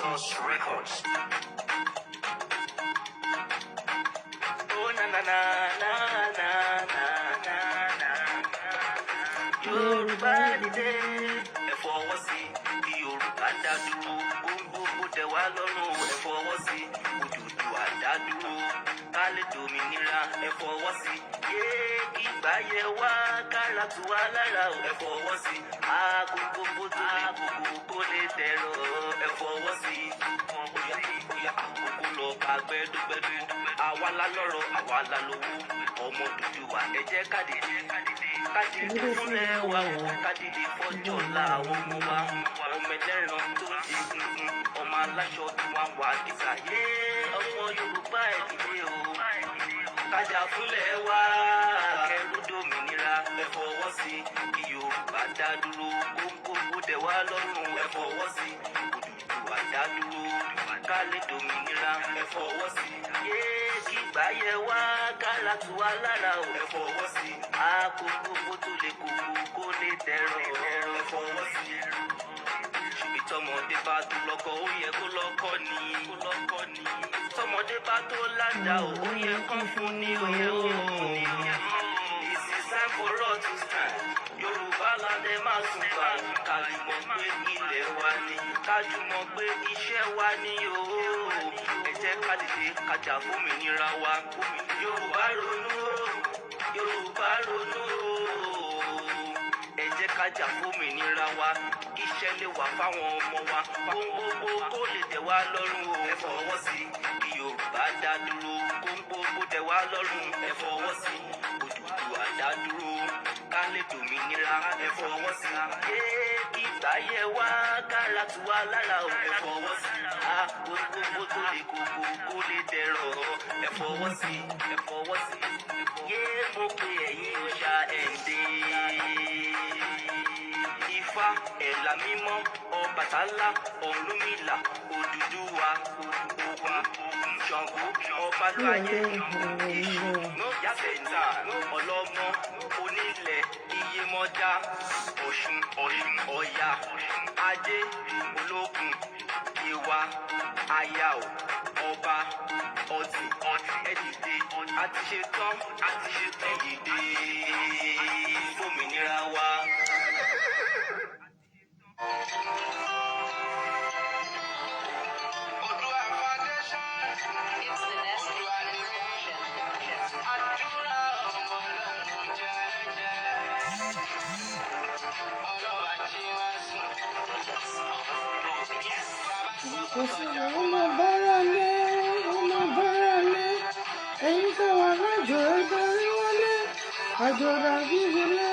Source Records. Oh na na na na na na na na. Yorùbá dìde, ẹ fọwọ́ sí kí Yorùbá dá dúró, gbogbo tẹ́ wá lọ́rùn. Ẹ fọwọ́ sí Odùduwà dá dúró, ká lè dòmìnira. Ẹ fọwọ́ sí yé kí gbáyé wá kára tù wá lára o. Ẹ fọwọ́ sí àkókò tó lè kókó kó lè dẹ̀rọ̀. Ẹ fọwọ́ sí bóyá bóyá àkókò lọ bá gbẹdúgbẹdú. Àwa la lọ́rọ̀, àwa la lówó. Ọmọ Odùduwà, ẹ jẹ́ ká dìde, ká dìde fúnlẹ̀ wa o, ká dìde fọ́jọ́ ọ̀la àwọn ọmọ wa. Ọmọ ẹlẹ́ran tó ń di gungun, ọmọ aláṣọ tí wọ́n wà kìsà yé. Ọmọ Yorùbá, ẹ dìde o, ká jà fúnlẹ̀ wa, kẹrù dòmìnira. Ẹ fọwọ́ sí kí Yorùbá dá dúró, kóńkó tẹ̀ wá lọ́rùn. Ẹ fọwọ́ sí Odùduwà dá dúró, ká lè dòmìnira. Ẹ fọwọ́ sí yé kí gbáyé wá kára tù wá lára o. Ẹ fọwọ́ sí àkókò tó lè kókó kó lè dẹ̀rọ̀. Ẹ fọwọ́ sí ṣùgbọ́n tọmọdé bá tó lọ́kọ, ó yẹ kó lọ́kọ ní kó lọ́kọ ní. Tọmọdé bá tó ládàá o, ó yẹ kán fún ní o yẹ kó fún ní. This is time for us to stand. Yorùbá land, ẹ má sùn gbà. Kájùmọ̀ pé ilẹ̀ wa ni, kájùmọ̀ pé iṣẹ́ wa ni o. Ẹ jẹ́ ká dìde, ká jà fómìnira wa. Yorùbá ronú o, Yorùbá ronú o. Ẹ jẹ́ ká jà fómìnira wa, kíṣẹ́ lè wà fáwọn ọmọ wa, kó gbogbo kó lè tẹ̀ wá lọ́rùn o. Ẹ fọwọ́ sí kí Yorùbá dá dúró, kó gbogbo tẹ̀ wá lọ́rùn. Ẹ fọwọ́ sí Odùduwà dá dúró, ká lè dòmìnira. Ẹ fọwọ́ sí yé kí gbáyé wá kára tù wá lára o. Ẹ fọwọ́ sí a gbogbo tó lè kókó kó lè dẹ̀rọ̀. Ẹ fọwọ́ sí, ẹ fọwọ́ sí yé. Mo pe ẹ̀yin òòṣà ẹ̀ǹdẹ́, Ifá, Ẹ̀là mímọ́, Ọbàtálá, Ọ̀rúnmìlà, Odùduwà, Ògún, Ṣàngó, Ọbalúayé, Èṣù, Yàtẹ̀ntà, Ọlọ́mọ, Onílẹ̀, Iyemọja, Ọ̀ṣun, Ọya, Ajé, Olókun, Yewa, Ayao, Ọba, Ọtì. Ẹ dìde, a ti ṣe tán, a ti ṣe tán. Ẹ dìde fòmìnira wa. Oòduà Foundation. It's the Nest Production. Àdúrà ọmọ ọlọ́run jẹ́jẹ́. Ọlọ́wà jí wá sùn. Kò sí ọmọ bára lé, ọmọ bára lé. Ẹ̀yin tó wà lájò, ẹ darí wálé. Àjò dàbí ilé.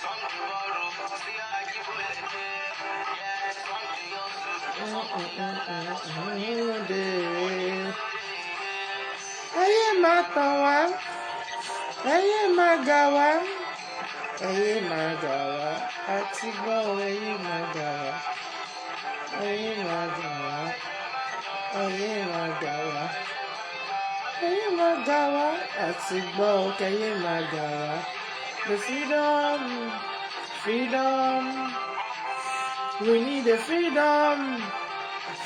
Some dey borrow, see how Ajíbólé. Yes, some dey hustle. Ẹyẹ máa tàn wá, ẹyẹ máa gà wá, ẹyẹ máa gà wá, àti gbọ́ ẹyẹ máa gà wá, ẹyẹ máa gà wá, ẹyẹ máa gà wá, ẹyẹ máa gà wá, àti gbọ́ kẹyẹ máa gà wá. The freedom, freedom, we need the freedom,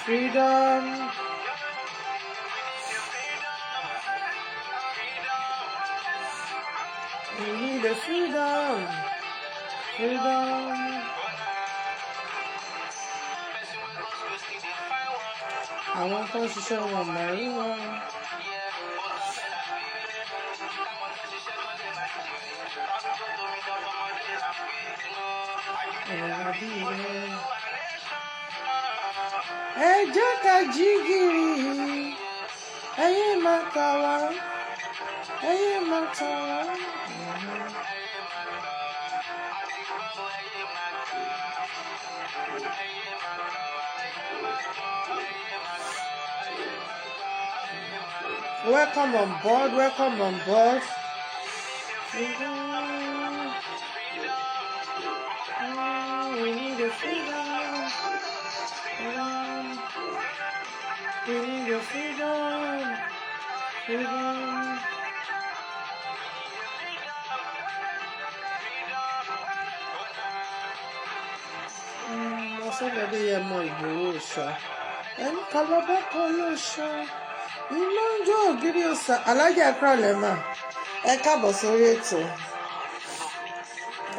freedom. We need the freedom, freedom. Person wey go school still dey find work. Àwọn tó ń ṣiṣẹ́ wọn mà rí wọn. Yeah, ó lọ fẹ́ làbí. Káwọn tó ṣiṣẹ́ kọ́ lè máa jèrè. Ọdún tó tómi dán fọmọdé là pé. Ọ̀rọ̀ àbí ilẹ̀. Oòduà nation. Ẹ jẹ́ ká jí gìrì. Ẹyẹ máa tà wá. Ẹyẹ máa tà wá. Ẹyẹ máa gbà wá. Àti gbọ́ ẹyẹ máa gbà wá. Ẹyẹ máa gbà wá. Ẹyẹ máa gbọ́. Ẹyẹ máa gbà wá. Ẹyẹ máa gbà. Ẹyẹ máa gbà. Welcome on board. Welcome on board. Freedom. Oh, we need a freedom. Freedom. We need your freedom. Freedom. Sunday Adéyẹmọ Ìgbòho Òòṣà. Ẹni kọlọ́bẹ́ kan yóò ṣá. Iná ń jó ògiri òòṣà. Alájà, ẹ kúrọ̀lẹ́ mà. Ẹ káàbọ̀ sórí ètò.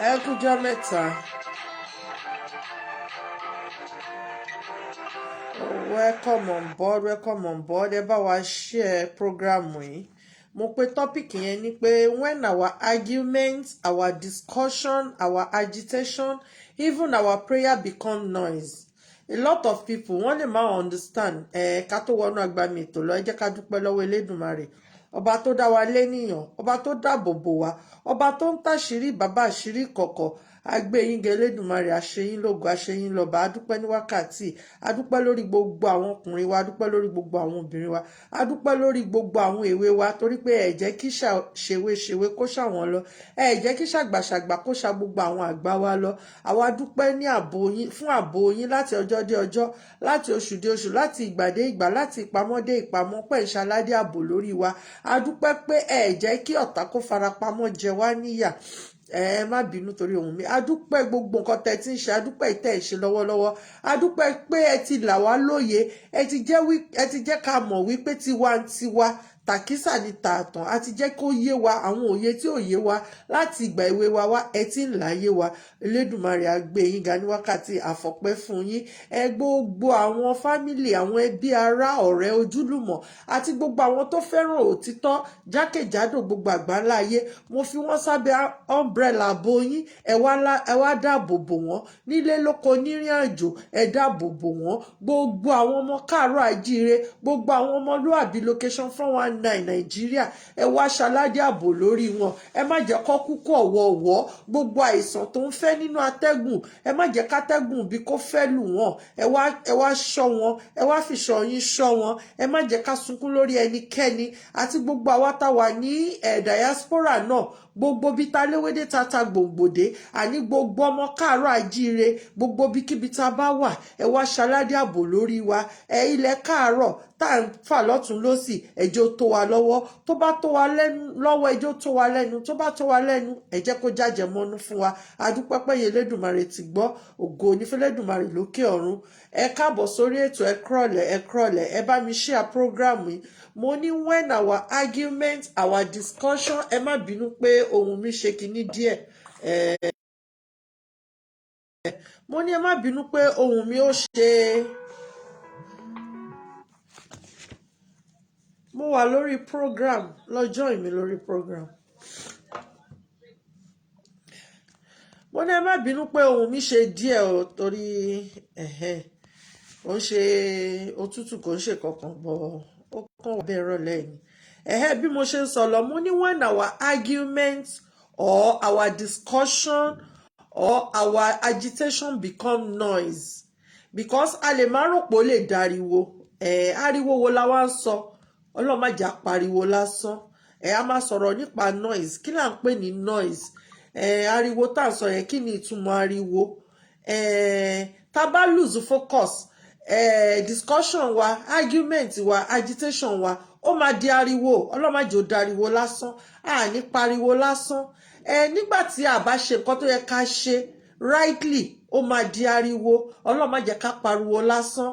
Ẹ kújọ́ mẹ́ta. Welcome on board, welcome on board. Ẹ bá wa share program yìí. Mo pe topic yẹn ni pé when our argument, our discussion, our agitation, even our prayer become noise. A lot of people, wọ́n lè má understand. Ẹ ká tó wọnú agbami ètò lọ, ẹ jẹ́ ká dúpẹ́ lọ́wọ́ Elédùmarè, ọba tó dá wa lénìyàn, ọba tó dáàbò bò wá, ọba tó ń tàṣírí bàbá àṣírí kọ̀kọ̀. Agbẹ́yìngẹ Elédùmarè, àṣeyín lógo, àṣeyín lọ́ba. Adúpẹ́ ní wákàtí, adúpẹ́ lórí gbogbo àwọn ọkùnrin wa, adúpẹ́ lórí gbogbo àwọn obìnrin wa, adúpẹ́ lórí gbogbo àwọn èwe wa, torí pé ẹ jẹ́ kí ṣèwé ṣèwé kó ṣàwọn lọ, ẹ jẹ́ kí ṣàgbàṣàgbà kó ṣa gbogbo àwọn àgbà wa lọ. Àwa dúpẹ́ ní ààbò yín, fún ààbò yín láti ọjọ́ dé ọjọ́, láti oṣù dé oṣù, láti ìgbà dé ìgbà, láti ìpamọ́ dé ìpamọ́, pẹ̀ ń ṣaládé ààbò lórí wa. Adúpẹ́ pé ẹ jẹ́ kí ọ̀tá kó farapamọ́ jẹ wá níyà. Ẹ má bínú torí ohun mi. Adúpẹ́ gbogbo nǹkan tẹ́ ti ń ṣe, adúpẹ́ ìtẹ́ ìṣe lọ́wọ́lọ́wọ́, adúpẹ́ pé ẹ ti là wá lóye, ẹ ti jẹ́ ká mọ̀ wípé tiwantiwa tàkísà ní tààtàn. A ti jẹ́ kó yé wa àwọn òye tí ò yé wa láti ìgbà èwe wa wá, ẹ ti ń láyé wa. Elédùmarè, á gbé yín ga ní wákàtí, àfọpẹ́ fún yín. Ẹ gbogbo àwọn family, àwọn ẹbí, ará, ọ̀rẹ́, ojúlùmọ̀ àti gbogbo àwọn tó fẹ́ràn òtítọ́ jákèjádò gbogbo àgbáńlá ayé, mo fi wọ́n sábẹ́ umbrella bo yín. Ẹ wá dáàbò bò wọ́n nílé lóko, nírìn àjò, ẹ dáàbò bò wọ́n. Gbogbo àwọn ọmọ káàárọ̀ àjíire, gbogbo àwọn ọmọlúàbí location 419 Nàìjíríà, ẹ wá ṣaládé ààbò lórí wọn. Ẹ má jẹ́ kó kúkú ọ̀wọ̀ọ̀wọ́. Gbogbo àìsàn tó ń fẹ́ nínú atẹ́gùn, ẹ má jẹ́ kátẹ́gùn bí kò fẹ́ lù wọ́n. Ẹ wá ṣọ́ wọn, ẹ wá fìṣọ́ yín ṣọ́ wọn. Ẹ má jẹ́ ká sunkún lórí ẹnikẹ́ni. Àti gbogbo àwa tá wà ní diaspora náà, gbogbo bí ta léwédé ta ta gbòǹgbòdé, àní gbogbo ọmọ káàárọ̀ àjíire, gbogbo bíkíbi tá a bá wà, ẹ wá ṣaládé ààbò lórí wa. Ẹ ilẹ̀ káàárọ̀ tá à ń fà lọ́tún lọ́sì, ẹjọ́ tó wa lọ́wọ́, tó bá tó wa lẹ́nu lọ́wọ́, ẹjọ́ tó wa lẹ́nu, tó bá tó wa lẹ́nu, ẹ jẹ́ kó jájẹ mọ́nú fún wa. Adúpẹ́pẹ́ yẹn, Elédùmarè ti gbọ́. Ògo onífẹ́lẹ́dùmarè lókè ọ̀run. Ẹ káàbọ̀ sórí ètò. Ẹ kúrọ̀lẹ́, ẹ kúrọ̀lẹ́. Ẹ bá mi share program yìí. Mo ní when our argument, our discussion, ẹ má bínú pé ohùn mi ṣe kinní díẹ̀. Mo ní ẹ má bínú pé ohùn mi ó ṣe. Mo wà lórí program lọ́jọ́ ìmí lórí program. Mo ní ẹ má bínú pé ohùn mi ṣe díẹ̀ o, torí ẹ̀hẹ́n kò ń ṣe òtútù, kò ń ṣe kankan bọ̀, ó kàn wá bẹ́ẹ̀ rọ̀lẹ́ ni. Ẹ̀hẹ́, bí mo ṣe ń sọ lọ, mo ní when our argument or our discussion or our agitation become noise, because a lè má rò pé ó lè dariwo. Ẹ̀ ariwo wo la wá ń sọ? Ọlọ́run má jà pariwo lásán. Ẹ̀ a máa sọ̀rọ̀ nípa noise. Kí là ń pè ní noise? Ẹ̀ ariwo tá à ń sọ yẹn, kí ni ìtumọ̀ ariwo? Ẹ̀ tá a bá lose focus, discussion wa, argument wa, agitation wa, ó máa di ariwo. Ọlọ́run má jẹ́ ó dariwo lásán. A ní pariwo lásán. Ẹ nígbà tí a bá ṣe nǹkan tó yẹ ká ṣe rightly, ó máa di ariwo. Ọlọ́run má jẹ́ ká pariwo lásán.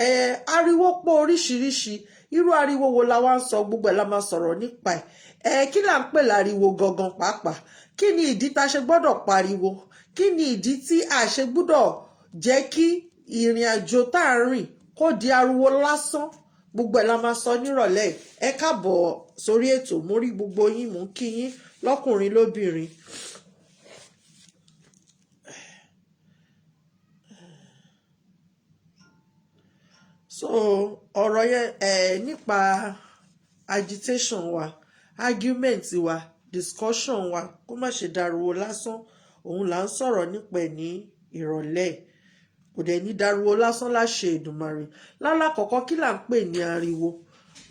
Ẹ ariwo pọ̀ oríṣiríṣi. Irú ariwo wo la wá ń sọ? Gbogbo ẹ̀ la máa sọ̀rọ̀ nípa ẹ̀. Ẹ kí là ń pè láriwo gangan pàápàá? Kí ni ìdí tá a ṣe gbọ́dọ̀ pariwo? Kí ni ìdí tí a ṣe gbọ́dọ̀ jẹ́ kí ìrìn àjò tá à ń rìn kó di ariwo lásán? Gbogbo ẹ̀ la máa sọ nírọ̀lẹ́ yìí. Ẹ káàbọ̀ sórí ètò. Mo rí gbogbo yín, mò ń kí yín lọ́kùnrin lóbìnrin. So ọ̀rọ̀ yẹn nípa agitation wa, argument wa, discussion wa, kó má ṣe dariwo lásán, òun là ń sọ̀rọ̀ nípa ẹ̀ ní ìrọ̀lẹ́ yìí. Kò dẹ̀ ní dariwo lásán láṣẹ Èdùmàrè. Lálákọ̀ọ́kọ́, kí là ń pè ní ariwo?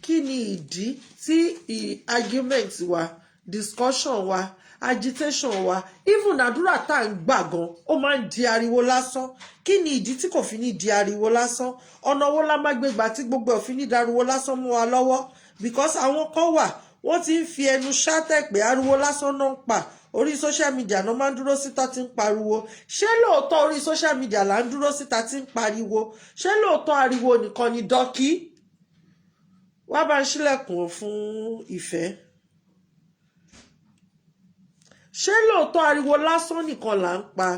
Kí ni ìdí tí argument wa, discussion wa, agitation wa, even àdúrà tá à ń gbà gan, ó máa ń di ariwo lásán? Kí ni ìdí tí kò fi ní di ariwo lásán? Ọ̀nà wo la máa gbé gbà tí gbogbo ẹ̀ fi ní dariwo lásán mú wa lọ́wọ́? Because àwọn kan wà, wọ́n ti ń fi ẹnu ṣátẹ̀ pé ariwo lásán náà ń pa. Orí social media náà máa ń dúró síta tí ń pariwo. Ṣé lóòótọ́ orí social media là ń dúró síta tí ń pariwo? Ṣé lóòótọ́ ariwo nìkan ni dọ́kí? Wá bá ń ṣílẹ̀kùn fún ìfẹ́. Ṣé lóòótọ́ ariwo lásán nìkan là ń pa?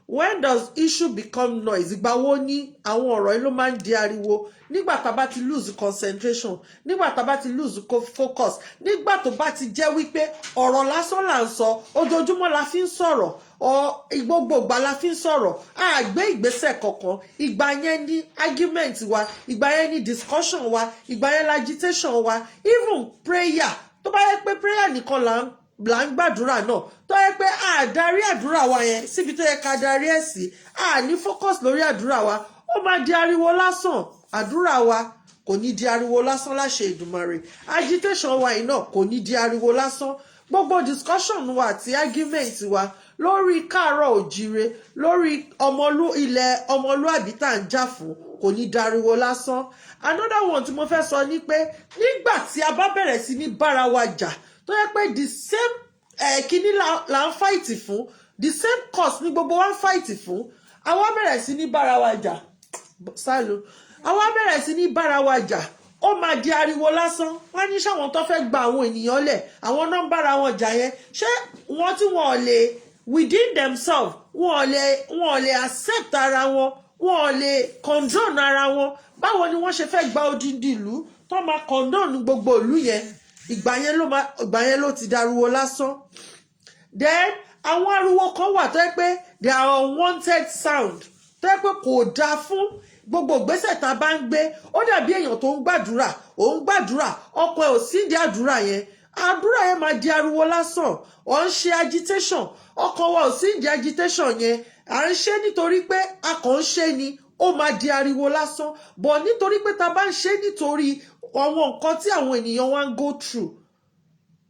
When does issue become noise? Ìgbà wo ni àwọn ọ̀rọ̀ yìí ló máa ń di ariwo? Nígbà tá a bá ti lose concentration, nígbà tá a bá ti lose focus, nígbà tó bá ti jẹ́ wípé ọ̀rọ̀ lásán là ń sọ, ojoojúmọ́ la fi ń sọ̀rọ̀, ọ gbogbo ìgbà la fi ń sọ̀rọ̀, a gbé ìgbésẹ̀ kankan. Ìgbà yẹn ni argument wa, ìgbà yẹn ni discussion wa, ìgbà yẹn la agitation wa, even prayer. Tó bá yẹ pé prayer nìkan là ń gbàdúrà náà, tó yẹ pé a darí àdúrà wa yẹn síbi tó yẹ ká darí ẹ̀ sí, a ní focus lórí àdúrà wa, ó máa di ariwo lásán. Àdúrà wa kò ní di ariwo lásán láṣẹ Èdùmàrè. Agitation wa yìí náà kò ní di ariwo lásán. Gbogbo discussion wa àti argument wa lórí káàárọ̀ òjíire, lórí ọmọlú ilẹ̀ ọmọlúàbí tá à ń jà fún, kò ní dariwo lásán. Another one tí mo fẹ́ sọ ni pé nígbà tí a bá bẹ̀rẹ̀ sí ní bára wa jà, tó yẹ pé the same kíní là ń fight fún, the same cause ní gbogbo wa ń fight fún, àwa bẹ̀rẹ̀ sí ní bára wa jà sálù, àwa bẹ̀rẹ̀ sí ní bára wa jà, ó máa di ariwo lásán. Wọ́n ní sáwọn tó fẹ́ gba àwọn ènìyàn lẹ̀, àwọn náà ń bára wọn jà yẹn, ṣé wọ́n tí wọ́n lè within themselves, wọ́n lè accept ara wọn, wọ́n lè condone ara wọn, báwo ni wọ́n ṣe fẹ́ gba odindi ìlú tó máa condone gbogbo ìlú yẹn? Ìgbà yẹn ló ti dariwo lásán. Then àwọn ariwo kan wà tó yẹ pé they are unwanted sound, tó yẹ pé kò dáa fún gbogbo ìgbésẹ̀ tá a bá ń gbé. Ó dàbí èèyàn tó ń gbàdúrà, ó ń gbàdúrà, ọkàn ẹ̀ ò sí ìdí àdúrà yẹn, àdúrà yẹn máa di ariwo lásán. Ò ń ṣe agitation, ọkàn wa ò sí ìdí agitation yẹn, à ń ṣe nítorí pé a kàn ń ṣe ni, ó máa di ariwo lásán. But nítorí pé tá a bá ń ṣe nítorí àwọn nǹkan tí àwọn ènìyàn wa ń go through,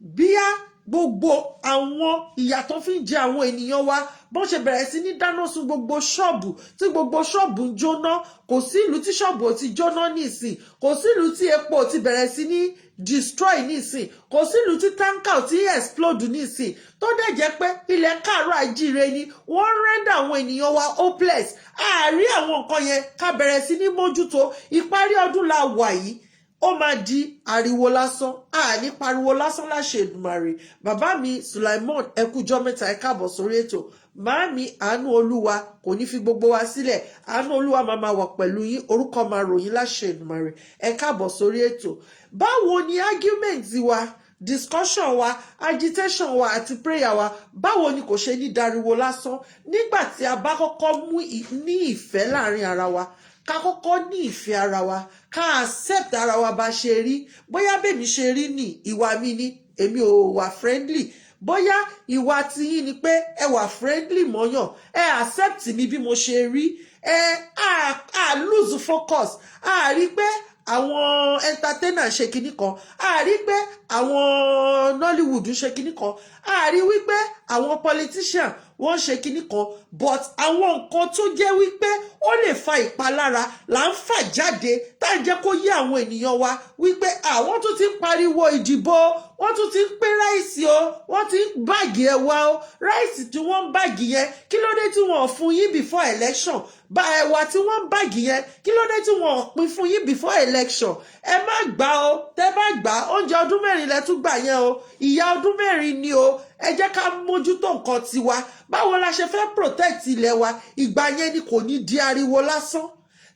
bíá gbogbo àwọn ìyà tó fi ń jẹ àwọn ènìyàn wa, bọ́n ṣe bẹ̀rẹ̀ sí ní dáná sun gbogbo ṣọ́ọ̀bù, tí gbogbo ṣọ́ọ̀bù ń jóná. Kò sí ìlú tí ṣọ́ọ̀bù ò ti jóná nísìn, kò sí ìlú tí epo ò ti bẹ̀rẹ̀ sí ní destroy nísìn, kò sí ìlú tí tanker ò ti explode nísìn, tó dẹ̀ jẹ́ pé ilẹ̀ káàárọ̀ àjíire ni wọ́n render àwọn ènìyàn wa hopeless. Àárí àwọn nǹkan yẹn ká bẹ̀rẹ̀ sí ní mójútó. Ìparí ọdún la wà yìí, ó máa di ariwo lásán. Àní pariwo lásán láṣẹ Èdùmàrè. Bàbá mi Sulaimon, ẹ kújọ́ mẹ́ta, ẹ káàbọ̀ sórí ètò. Màámi, àánú Olúwa kò ní fi gbogbo wa sílẹ̀. Àánú Olúwa máa máa wà pẹ̀lú yín, orúkọ máa ròyìn láṣẹ Èdùmàrè. Ẹ káàbọ̀ sórí ètò. Báwo ni argument wa, discussion wa, agitation wa àti prayer wa, báwo ni kò ṣe ní dariwo lásán? Nígbà tí a bá kọ́kọ́ mú ní ìfẹ́ láàrin ara wa, ká kọ́kọ́ ní ìfẹ́ ara wa, ká accept ara wa bá ṣe rí. Bóyá bèmi ṣe rí ní ìwà mi ni èmi ò wà friendly, bóyá ìwà tiyín ni pé ẹ wà friendly mọ́yàn, ẹ accept mi bí mo ṣe rí, ẹ á lose focus, á rí pé àwọn entertainer ṣe kinní kan, á rí pé àwọn Nollywood ṣe kinní kan, á rí wípé àwọn politician wọ́n ṣe kinní kan, but àwọn nǹkan tó jẹ́ wípé ó lè fa ìpalára là ń fà jáde, tá à ń jẹ́ kó yé àwọn ènìyàn wa wípé àwọn tún ti ń pariwo ìdìbò, wọ́n tún ti ń pín rice o, wọ́n ti ń bag ẹ̀wà o. Rice tí wọ́n ń bag yẹn, kí ló dé tí wọ́n ò fún yín before election? Bá ẹ̀wà tí wọ́n ń bag yẹn, kí ló dé tí wọ́n ò pín fún yín before election? Ẹ má gbà o. Tẹ́ bá gbà, oúnjẹ ọdún 4 lẹ tún gbà yẹn o, ìyà ọdún 4 ni o. Ẹ jẹ́ ká mójútó nǹkan tiwa. Báwo la ṣe fẹ́ protect ilẹ̀ wa? Ìgbà yẹn ni kò ní di ariwo lásán.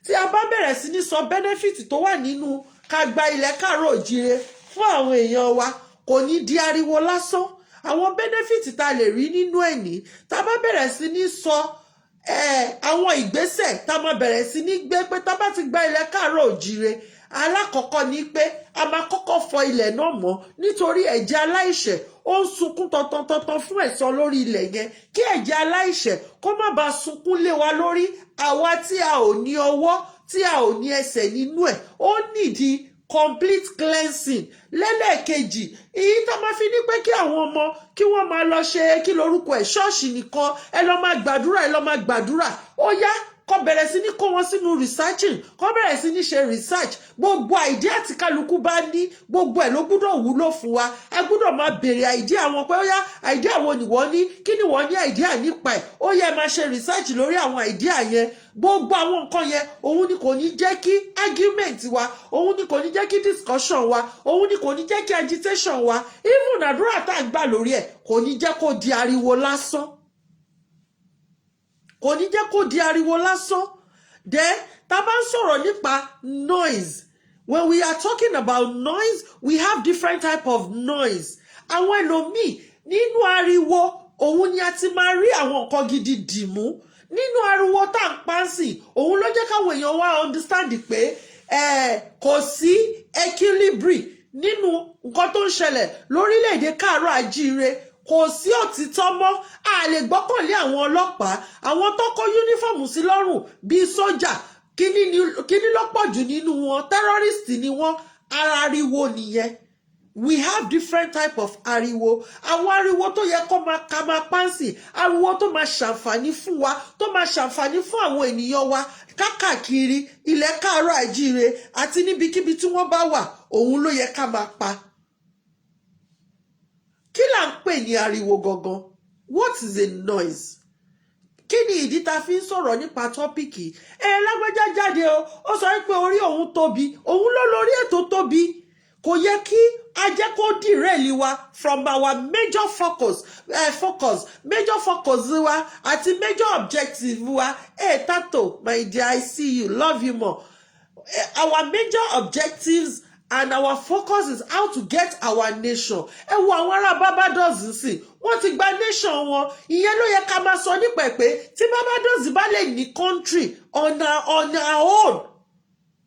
Tí a bá bẹ̀rẹ̀ sí ní sọ benefit tó wà nínú ká gba ilẹ̀ káàárọ̀ òjíire fún àwọn èèyàn wa, kò ní di ariwo lásán. Àwọn benefit tá a lè rí nínú ẹ̀ ní tá a bá bẹ̀rẹ̀ sí ní sọ àwọn ìgbésẹ̀ tá a máa bẹ̀rẹ̀ sí ní gbé pé tá a bá ti gba ilẹ̀ káàárọ̀ òjíire, alákọ̀ọ́kọ́ ni pé a máa kọ́kọ́ fọ ilẹ̀ náà mọ́, nítorí ẹ̀jẹ̀ aláìṣẹ̀ ó ń sunkún tọ̀tọ̀tọ̀tọ̀ fún ẹ̀san lórí ilẹ̀ yẹn. Kí ẹ̀jẹ̀ aláìṣẹ̀ kó má bàa sunkún lé wa lórí, àwa tí a ò ní ọwọ́, tí a ò ní ẹsẹ̀ nínú ẹ̀, ó nídìí complete cleansing. Lẹ́lẹ́ẹ̀kejì, èyí tá máa fi ní pé kí àwọn ọmọ kí wọ́n máa lọ ṣe kí lorúkọ ẹ̀, ṣọ́ọ̀ṣì nìkan, ẹ lọ máa gbàdúrà, ẹ lọ máa gbàdúrà, ó yá. Kó bẹ̀rẹ̀ sí ní kó wọn sínú researching, kó bẹ̀rẹ̀ sí ní ṣe research. Gbogbo idea tí kálukú bá ní, gbogbo ẹ̀ ló gbúdọ̀ wúlò fún wa. A gbúdọ̀ máa béèrè idea wọn pé, ó yá, idea wo ni wọ́n ní? Kí ni wọ́n ní idea nípa ẹ̀? Ó yẹ máa ṣe research lórí àwọn idea yẹn. Gbogbo àwọn nǹkan yẹn, òun ni kò ní jẹ́ kí argument wa, òun ni kò ní jẹ́ kí discussion wa, òun ni kò ní jẹ́ kí agitation wa, even àdúrà tá à ń gbà lórí ẹ̀, kò ní jẹ́ kó di ariwo lásán, kò ní jẹ́ kó di ariwo lásán. Then, tá a bá ń sọ̀rọ̀ nípa noise, when we are talking about noise, we have different type of noise. Àwọn ẹlòmíì, nínú ariwo òun ni a ti máa rí àwọn nǹkan gidi dìmú. Nínú ariwo tá à ń pa ń sìn, òun ló jẹ́ káwọn èèyàn wá understand pé kò sí equilibre nínú nǹkan tó ń ṣẹlẹ̀ lórílẹ̀‐èdè káàárọ̀ àjíire. Kò sí òtítọ́ mọ́. A lè gbọ́kànlé àwọn ọlọ́pàá, àwọn tó kó uniform sí lọ́rùn bíi sójà. Kíní ló pọ̀ jù nínú wọn? Terrorist ni wọ́n. Ara ariwo nìyẹn. We have different type of ariwo. Àwọn ariwo tó yẹ kó máa ka máa pánsì, ariwo tó máa ṣàǹfààní fún wa, tó máa ṣàǹfààní fún àwọn ènìyàn wa kákàkiri ilẹ̀ káàárọ̀ àjíire àti níbikíbi tí wọ́n bá wà, òun ló yẹ ká máa pa. Kí là ń pè ní ariwo gangan? What is a noise? Kí ni ìdí tá a fi ń sọ̀rọ̀ nípa topic? Ẹ lágbájá jáde o, ó sọ pé orí òun tóbi, òun ló lórí ètò tóbi. Kò yẹ kí a jẹ́ kó derail wa from our major focus, major focus wa àti major objective wa. Hey Tato, my dear, I see you, love you more. Our major objectives and our focus is how to get our nation. Ẹ wo àwọn ará Barbados sí, wọ́n ti gba nation wọn. Ìyẹn ló yẹ ká máa sọ nípa ẹ̀ pé tí Barbados bá lè ní country on our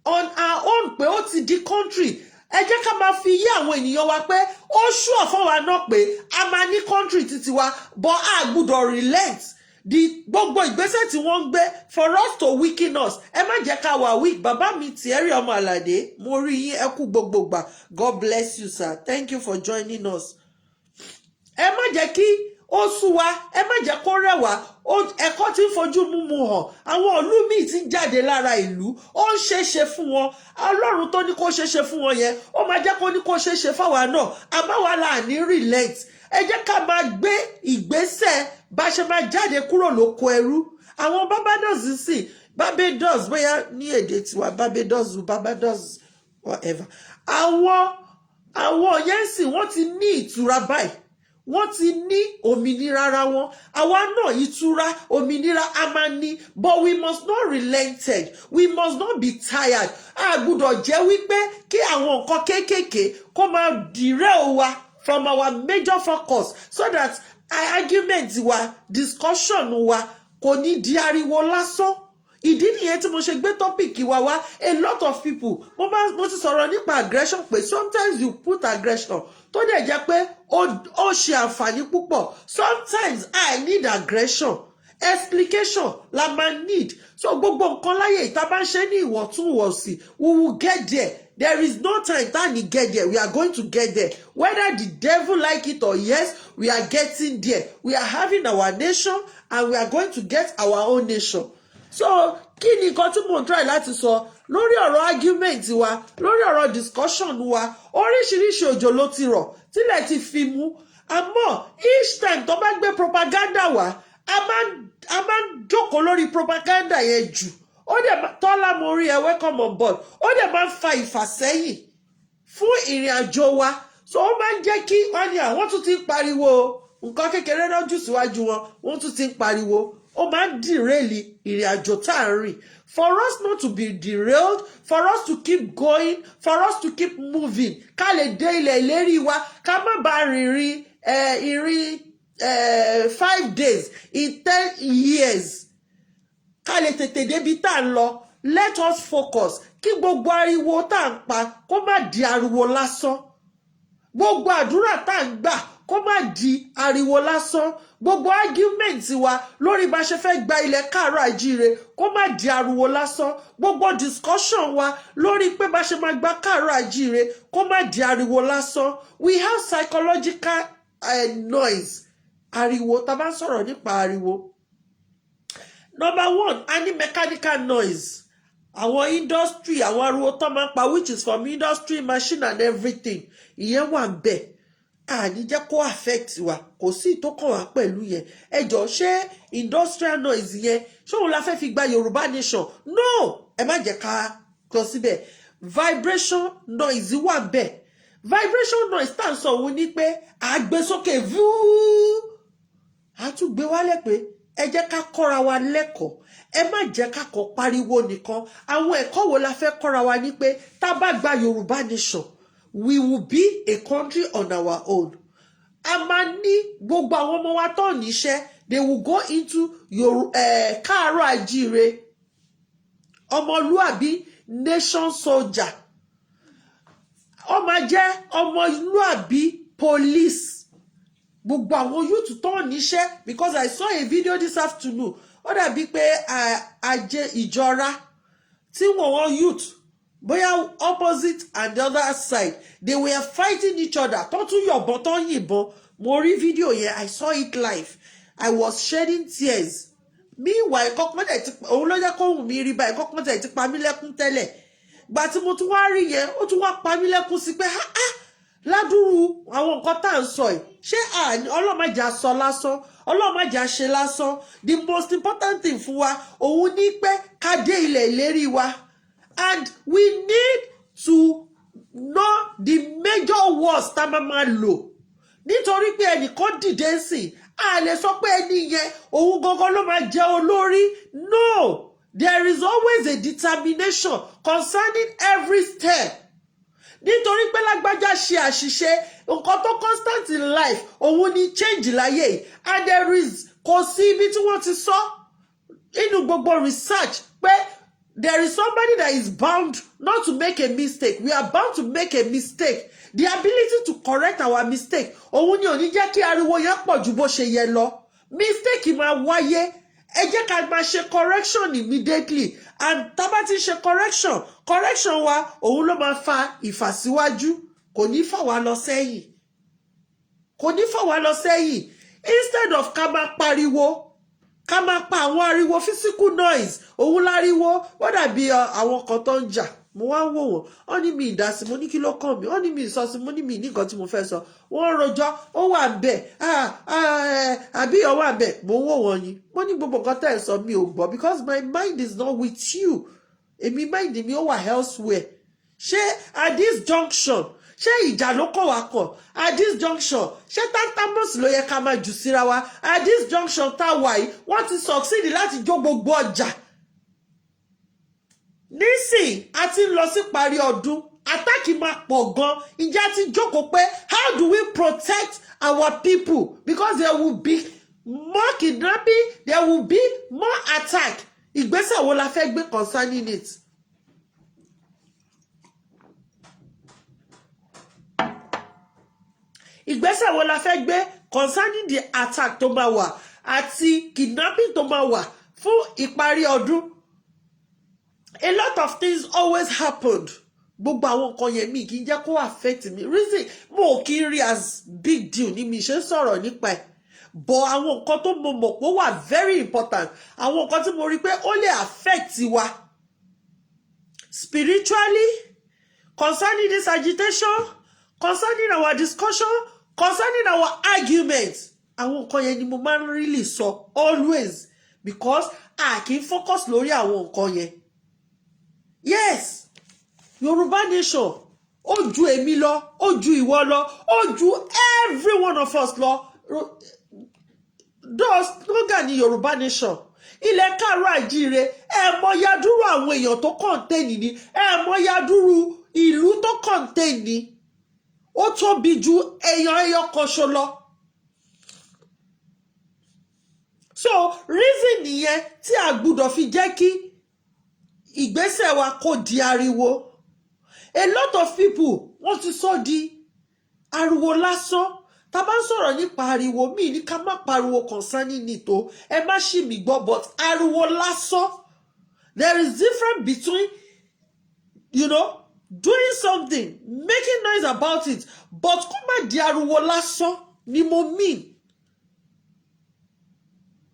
own, pé ó ti di country, ẹ jẹ́ ká máa fi yé àwọn ènìyàn wa pé ó sure fún wa náà pé a máa ní country títí wa, but a gbúdọ̀ relent. Di gbogbo ìgbésẹ̀ tí wọ́n ń gbé for us to weaken us, ẹ má jẹ́ ká wà weak. Bàbá mi Thierry ọmọ Àlàdé, mo rí yín, ẹ kú gbogbo gbà. God bless you, sir. Thank you for joining us. Ẹ má jẹ́ kí ó sú wa, ẹ má jẹ́ kó rẹwà. Ẹ̀kọ́ tí ń fojú múmu hàn, àwọn ìlú míì ti ń jáde lára ìlú, ó ń ṣeéṣe fún wọn. Ọlọ́run tó ní kó ṣeéṣe fún wọn yẹn, ó máa jẹ́ kó ní kó ṣeéṣe fáwa náà. Àmọ́ wa là ní relent. Ẹ jẹ́ ká máa gbé ìgbésẹ̀ bá ṣe máa jáde kúrò lóko ẹrú. Àwọn Barbados sì, Barbados, bóyá ní èdè tiwa, Barbados, Barbados, whatever, àwọn yẹn sì, wọ́n ti ní ìtura báyìí, wọ́n ti ní òmìnira ara wọn. Àwa náà, ìtura òmìnira a máa ní, but we must not relented, we must not be tired. A gbúdọ̀ jẹ́ wípé kí àwọn nǹkan kéékèèké kó máa derail wa from our major focus, so that argument wa, discussion wa kò ní di ariwo lásán. Ìdí nìyẹn tí mo ṣe gbé topic wa wá. A lot of people, mo ti sọ̀rọ̀ nípa aggression pé sometimes you put aggression tó dẹ̀ jẹ́ pé ó ṣe àǹfààní púpọ̀. Sometimes I need aggression, explication la máa need. So gbogbo nǹkan láyè ìta bá ń ṣe ní ìwọ̀ntúnwọ̀nsì, we will get there. There is no time tá ní get there. We are going to get there whether the devil like it or yes. We are getting there. We are having our nation and we are going to get our own nation. So kí ni nǹkan tí mò ń try láti sọ lórí ọ̀rọ̀ argument wa, lórí ọ̀rọ̀ discussion wa? Oríṣiríṣi òjò ló ti rọ̀ tílẹ̀ ti fi mú, àmọ́ each time tó bá gbé propaganda wá, a máa ń jókòó lórí propaganda yẹn jù. Ó dẹ̀ Tọ́lá, mo rí ẹ, welcome on board. Ó dẹ̀ máa ń fa ìfàsẹ́yìn fún ìrìn àjò wa. So ó máa ń jẹ́ kí wọ́n ní àwọn tún ti ń pariwo nǹkan kékeré náà jù síwájú wọn, wọ́n tún ti ń pariwo. Ó máa ń derail ìrìn àjò tá à ń rìn. For us not to be derailed, for us to keep going, for us to keep moving, ká lè dé ilẹ̀ ìlérí wa, ká má bàa rìnrìn ìrìn 5 days in 10 years, ká lè tètè débi tá à ń lọ, let us focus kí gbogbo ariwo tá à ń pa kó má di ariwo lásán, gbogbo àdúrà tá à ń gbà kó má di ariwo lásán, gbogbo argument wa lórí bá ṣe fẹ́ gba ilẹ̀ káàárọ̀ àjíire kó má di ariwo lásán, gbogbo discussion wa lórí pé bá ṣe máa gba káàárọ̀ àjíire kó má di ariwo lásán. We have psychological noise, ariwo. Tá a bá ń sọ̀rọ̀ nípa ariwo, Number one, a ní mechanical noise, àwọn industry, àwọn ariwo tó máa ń pa, which is from industry, machine and everything. Ìyẹn wà ń bẹ̀, àní jẹ́ kó affect wa, kò sí ìtókàn wá pẹ̀lú yẹn. Ẹ jọ, ṣé industrial noise yẹn, ṣé òun la fẹ́ fi gba Yorùbá Nation? No, ẹ má jẹ́ ká lọ síbẹ̀. Vibration noise wà ń bẹ̀. Vibration noise tá à ń sọ, òun ni pé à gbé sókè vúú, à tún gbé wálẹ̀, pé ẹ jẹ́ ká kọ́ra wa lẹ́kọ̀ọ́. Ẹ má jẹ́ ká kọ́ pariwo nìkan. Àwọn ẹ̀kọ́ wo la fẹ́ kọ́ra wa? Ní pé tá a bá gba Yorùbá Nation, we will be a country on our own. A máa ní gbogbo àwọn ọmọ wa tó níṣẹ́, they will go into káàárọ̀ àjíire, ọmọlúàbí nation soldier, ó máa jẹ́ ọmọlúàbí police, gbogbo àwọn youth tó níṣẹ́, because I saw a video this afternoon, ó dàbí pé ajé ìjọra tí wọ́n youth, bóyá opposite and the other side, they were fighting each other, tó tún yọ̀bọ̀n, tó ń yìnbọn. Mo rí fídíò yẹn, I saw it live. I was shedding tears. Meanwhile, kọ́kọ́ tẹ̀ ti òun ló jẹ́ kóhùn mi rí báyìí, kọ́kọ́ tẹ̀ ti pa mí lẹ́kún tẹ́lẹ̀. Gbà tí mo tún wá rí yẹn, ó tún wá pa mí lẹ́kún sí pé ah ah, ládùúrú àwọn nǹkan tá à ń sọ yìí, ṣé ọlọ́màjà sọ lásán, ọlọ́màjà ṣe lásán. The most important thing fún wa, òun ní pé ká dé ilẹ̀ ìlérí wa, and we need to know the major words tá a máa máa lò, nítorí pé ẹnìkan dìde sí, a lè sọ pé ẹni yẹn, òun gangan ló máa jẹ olórí. No, there is always a determination concerning every step, nítorí pé lágbájá ṣe àṣìṣe. Nǹkan tó constant in life, òun ni change láyé yìí, and there is, kò sí ibi tí wọ́n ti sọ nínú gbogbo research pé there is somebody that is bound not to make a mistake. We are bound to make a mistake. The ability to correct our mistake, òun ni ò ní jẹ́ kí ariwo yẹn pọ̀ ju bó ṣe yẹ lọ. Mistake máa wáyé, ẹ jẹ́ ká máa ṣe correction immediately, and tá bá ti ṣe correction, correction wa, òun ló máa fa ìfàsíwájú, kò ní fà wá lọ sẹ́yìn, kò ní fà wá lọ sẹ́yìn. Instead of ká máa pariwo, ká máa pa àwọn ariwo, physical noise, òun láriwo. Ó dàbí àwọn kan tó ń jà. Mo wá ń wò wọ́n, wọ́n ní mi ìdásí. Mo ní kí ló kàn mí? Wọ́n ní mi ìsọsí. Mo ní mi ní nǹkan tí mo fẹ́ sọ. Wọ́n ń rojọ́, ó wà ń bẹ̀, àbí ó wà ń bẹ̀. Mo ń wò wọ́n yín. Mo ní gbogbo nǹkan tẹ́ ẹ̀ sọ, mi ò gbọ́, because my mind is not with you. Èmi, mind mi, ó wà elsewhere. Ṣé at this junction, ṣé ìjà ló kọ̀ wá kọ̀? At this junction, ṣé tantamus ló yẹ ká máa jù síra wa? At this junction tá a wà yìí, wọ́n ti succeed láti jó gbogbo ọjà. Nísìn a ti ń lọ sí parí ọdún, attack máa pọ̀ gan. Ìjà ti jókòó pé how do we protect our people? Because there will be more kidnapping, there will be more attack. Ìgbésẹ̀ wo la fẹ́ gbé concerning it? Ìgbésẹ̀ wo la fẹ́ gbé concerning the attack tó máa wà àti kidnapping tó máa wà fún ìparí ọdún? A lot of things always happened. Gbogbo àwọn nǹkan yẹn, mi kì í jẹ́ kó affect mi. Reason, mo ò kí ń rí as big deal ní mi ṣe ń sọ̀rọ̀ nípa ẹ̀, but àwọn nǹkan tó mo mọ̀ pé ó wà very important, àwọn nǹkan tí mo rí pé ó lè affect wa spiritually concerning this agitation, concerning our discussion, concerning our argument, àwọn nǹkan yẹn ni mo máa ń really sọ always, because a kì í focus lórí àwọn nǹkan yẹn. Yes, Yorùbá Nation, ó ju èmi lọ, ó ju ìwọ lọ, ó ju every one of us lọ. Slogan ní Yorùbá Nation, ilẹ̀ káàárọ̀ àjíire. Ẹ mọ yadúrú àwọn èèyàn tó contain ni, ẹ mọ yadúrú ìlú tó contain ni. Ó tóbi ju èèyàn ẹyọ kan ṣo lọ. So reason nìyẹn tí a gbúdọ̀ fi jẹ́ kí ìgbésẹ̀ wa kó di ariwo. A lot of people, wọ́n ti sọ di ariwo lásán. Tá bá ń sọ̀rọ̀ nípa ariwo, míì ní ká má pariwo concerning it o, ẹ má ṣì mí gbọ́, but ariwo lásán, there is difference between doing something, making noise about it, but kó má di ariwo lásán ni mo mean.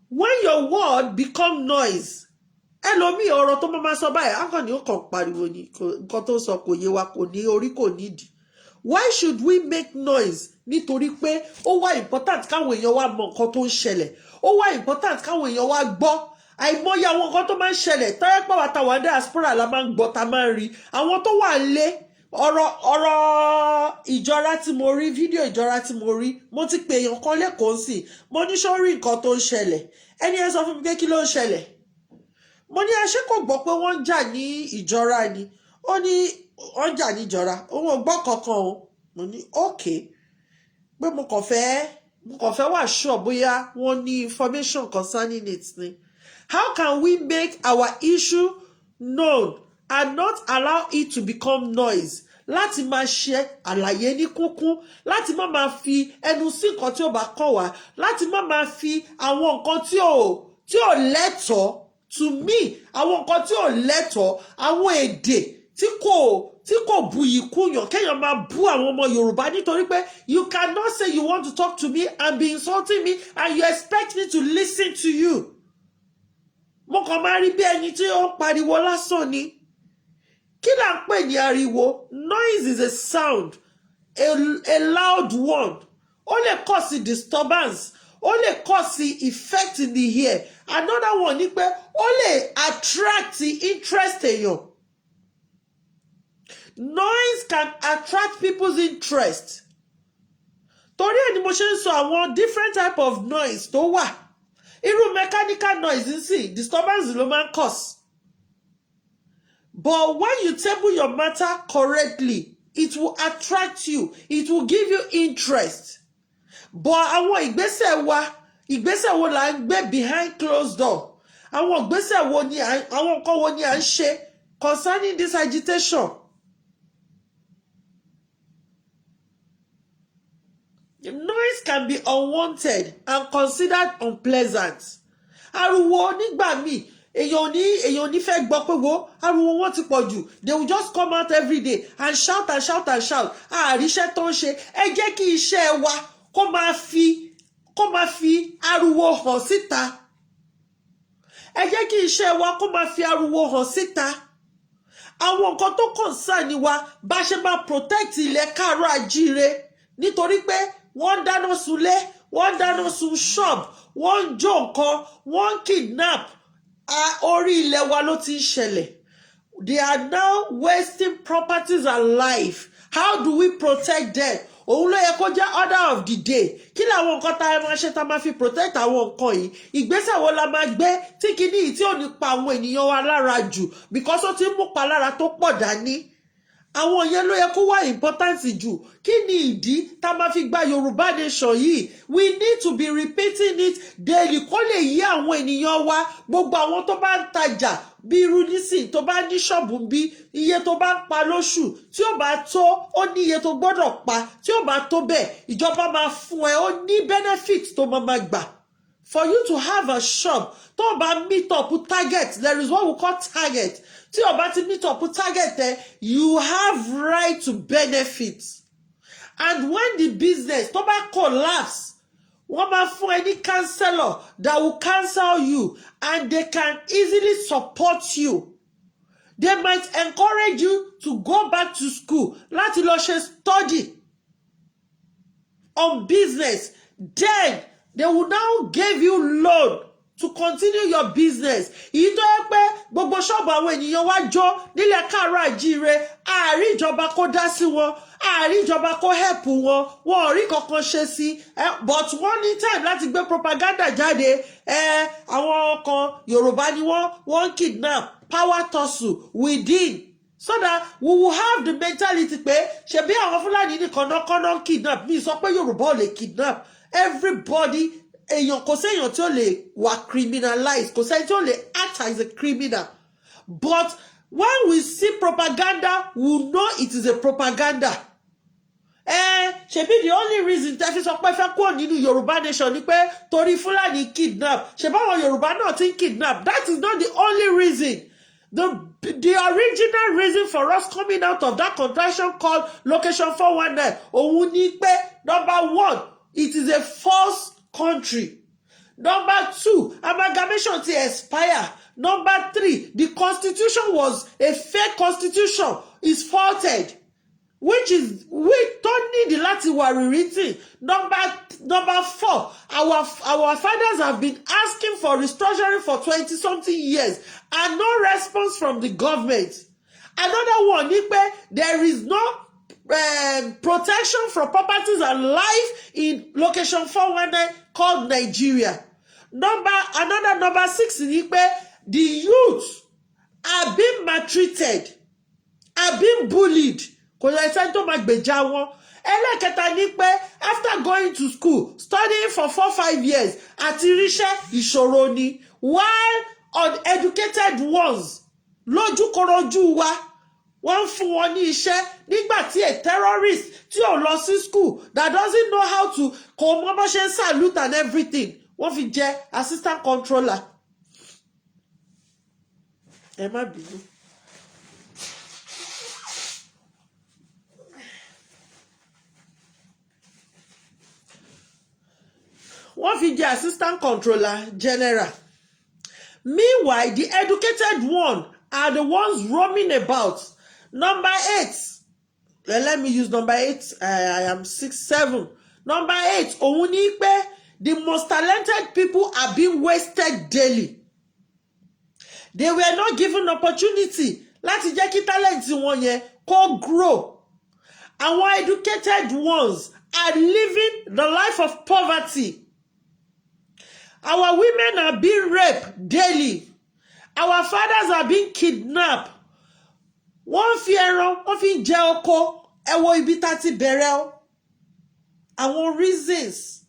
When your word become noise, ẹlòmíì, ọ̀rọ̀ tó máa sọ báyìí, akọni ó kàn pariwo ni, nǹkan tó sọ kò yé wa, kò ní orí, kò nídìí. Why should we make noise? Nítorí pé ó wá important káwọn èèyàn wa mọ nǹkan tó ń ṣẹlẹ̀. Ó wá important káwọn èèyàn wa gbọ́. Àìmọye àwọn nǹkan tó máa ń ṣẹlẹ̀ tọ́yẹ́ pàwọ́ àtàwọn diaspora la máa ń gbọ́, ta máa ń rí. Àwọn tó wà lé, ọ̀rọ̀ Ìjọra tí mo rí, fídíò Ìjọra tí mo rí, mo ti pè èèyàn kan lẹ́kọ̀ọ́ sí. Mo ní ṣó rí nǹkan tó ń ṣẹlẹ̀? Ẹni ẹ sọ fún mi pé kí ló ń ṣẹlẹ̀. Mo ní ẹ ṣé kò gbọ́ pé wọ́n ń jà ní Ìjọra ni? Ó ní wọ́n ń jà ní Ìjọra, òun ò gbọ́ kankan o. Mo ní okay, pé mo kàn fẹ́ wà sure bóyá wọ́n ní information concerning it ni. How can we make our issue known and not allow it to become noise? Láti máa ṣe àlàyé ní kúnkún, láti má máa fi ẹnu sí nǹkan tí ó bá kàn wá, láti má máa fi àwọn nǹkan tí ò lẹ́tọ̀ọ́, to me, àwọn nǹkan tí ò lẹ́tọ̀ọ́, àwọn èdè tí kò buyì kúyàn, kéèyàn máa bú àwọn ọmọ Yorùbá, nítorí pé you cannot say you want to talk to me and be insulting me and you expect me to listen to you. Mo kàn máa rí bí ẹni tí ó ń pariwo lásán ni. Kí là ń pè ní ariwo? Noise is a sound, a loud one. Ó lè cause disturbance, ó lè cause effect in the ear. Another one ni pé ó lè attract interest èèyàn. Noise can attract people's interest. Torí ẹ̀ ni mo ṣe ń sọ àwọn different type of noise tó wà. Irú mechanical noise ń sìn, disturbance ló máa ń cause, but when you table your matter correctly, it will attract you, it will give you interest. But àwọn ìgbésẹ̀ wa, ìgbésẹ̀ wo là ń gbé behind closed door? Àwọn ìgbésẹ̀ wo ni, àwọn nǹkan wo ni à ń ṣe concerning this agitation? Noise can be unwanted and considered unpleasant. Ariwo nígbà míì, èèyàn ò ní fẹ́ gbọ́ pé wo ariwo wọn ti pọ̀ jù. They will just come out every day and shout and shout and shout. Àríṣẹ́ tó ń ṣe, ẹ jẹ́ kí iṣẹ́ wa kó máa fi ariwo hàn síta. Ẹ jẹ́ kí iṣẹ́ wa kó máa fi ariwo hàn síta àwọn nǹkan tó concern wa, bá ṣe máa protect ilẹ̀ káàárọ̀ àjíire, nítorí pé wọ́n ń dáná sunlé, wọ́n ń dáná sun shop, wọ́n ń jó nǹkan, wọ́n ń kidnap. Orí ilẹ̀ wa ló ti ń ṣẹlẹ̀. They are now wasting properties and life. How do we protect them? Òun ló yẹ kó jẹ́ order of the day. Kí làwọn nǹkan tá a máa ṣe tá a máa fi protect àwọn nǹkan yìí? Ìgbésẹ̀ wo la máa gbé tí kinní yìí tí ò ní pa àwọn ènìyàn wa lára jù? Because ó ti ń mú palára tó pọ̀ dání. Àwọn yẹn ló yẹ kó wá important jù. Kí ni ìdí tá a máa fi gba Yorùbá nation yìí? We need to be repeating it daily kó lè yí àwọn ènìyàn wa. Gbogbo àwọn tó bá ń tajà, bí irú nísìn, tó bá ní ṣọ́ọ̀bù, bí iye tó bá ń pa lóṣù, tí ó bá tó, ó ní iye tó gbọ́dọ̀ pa. Tí ó bá tó bẹ́ẹ̀, ìjọba máa fún ẹ, ó ní benefit tó máa máa gbà. For you to have a shop, tó o bá meet up target, there is what we call target, tí o bá ti meet up target ẹ, you have right to benefit. And when the business tó bá collapse, wọ́n máa fún ẹ ní counselor that will counsel you, and they can easily support you. They might encourage you to go back to school láti lọ ṣe study on business. Then they will now give you loan to continue your business. Èyí tó yẹ pé gbogbo ṣọ́ọ̀bù àwọn ènìyàn wá jó nílẹ̀ káàárọ̀ àjíire, àárí ìjọba kó dá sí wọn, àárí ìjọba kó help wọn, wọn ò rí kankan ṣe sí. But wọ́n ní time láti gbé propaganda jáde. Àwọn kan, Yorùbá ni wọ́n, wọ́n kidnap. Power tussle within, so that we will have the mentality pé ṣebí àwọn Fúlàní nìkan náà kọ́ náà kidnap. Mi sọ pé Yorùbá ò lè kidnap. Everybody, èèyàn, kò séèyàn tí ó lè wà criminalize, kò sẹ́ni tí ó lè act as a criminal. But when we see propaganda, we know it is a propaganda. Ṣebí the only reason tẹ́ fi sọ pé fẹ́ kúrò nínú Yorùbá nation ni pé torí Fúlàní kidnap. Ṣebí àwọn Yorùbá náà ti ń kidnap? That is not the only reason. The original reason for us coming out of that contraction called Location 419, òun ni pé, number one, it is a false country. Number two, amalgamation ti expire. Number three, the constitution was a fake constitution, is faulted, which is which tó need láti wà rewritten. Number four, our fathers have been asking for restructuring for 20-something years and no response from the government. Another one ni pé there is no protection for properties and life in location 419 called Nigeria. Number six ni pé the youth are being maltreated, are being bullied, kò yẹ sẹ́ni tó máa gbèjà wọn. Ẹlẹ́kẹta ni pé after going to school, studying for 4-5 years, àti ríṣẹ́ ìṣòro ni, while uneducated ones lójúkorojú wa, wọ́n ń fún wọn ní iṣẹ́, nígbà tí a terrorist tí ò lọ sí school, that doesn't know how to, kò mọ bó ṣe ń salute and everything, wọ́n fi jẹ́ assistant controller. Ẹ má bínú. Wọ́n fi jẹ́ assistant controller general. Meanwhile, the educated one are the ones roaming about. Number eight, let me use number eight. I am six, seven. Number eight, òun ní pé the most talented people are being wasted daily. They were not given opportunity láti jẹ́ kí talent wọn yẹn kó grow. Àwọn educated ones are living the life of poverty. Our women are being raped daily. Our fathers are being kidnapped. Wọ́n fi ẹran, wọ́n fi ń jẹ oko. Ẹ wo ibi tá a ti bẹ̀rẹ̀ o. Àwọn reasons,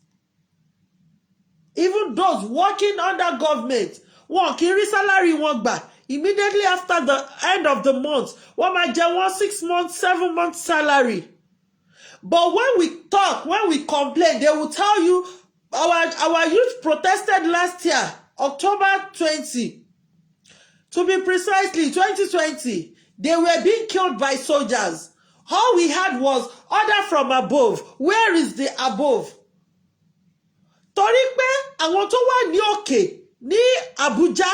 even those working under government, wọn kì í rí salary wọn gbà immediately after the end of the month. Wọ́n máa jẹ wọ́n 6 months, 7 months salary. But when we talk, when we complain, they will tell you our youth protested last year, October 20 to be precisely, 2020. They were being killed by soldiers. All we had was order from above. Where is the above? Torí pé àwọn tó wà ní òkè ní Abuja,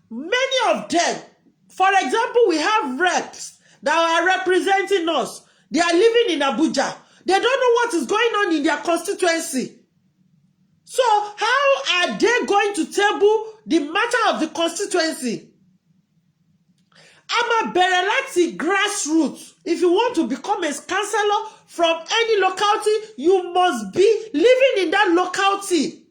many of them, for example, we have reps that are representing us. They are living in Abuja. They don't know what is going on in their constituency. So how are they going to table the matter of the constituency? A máa bẹ̀rẹ̀ láti grassroots. If you want to become a councillor from any locality, you must be living in that locality.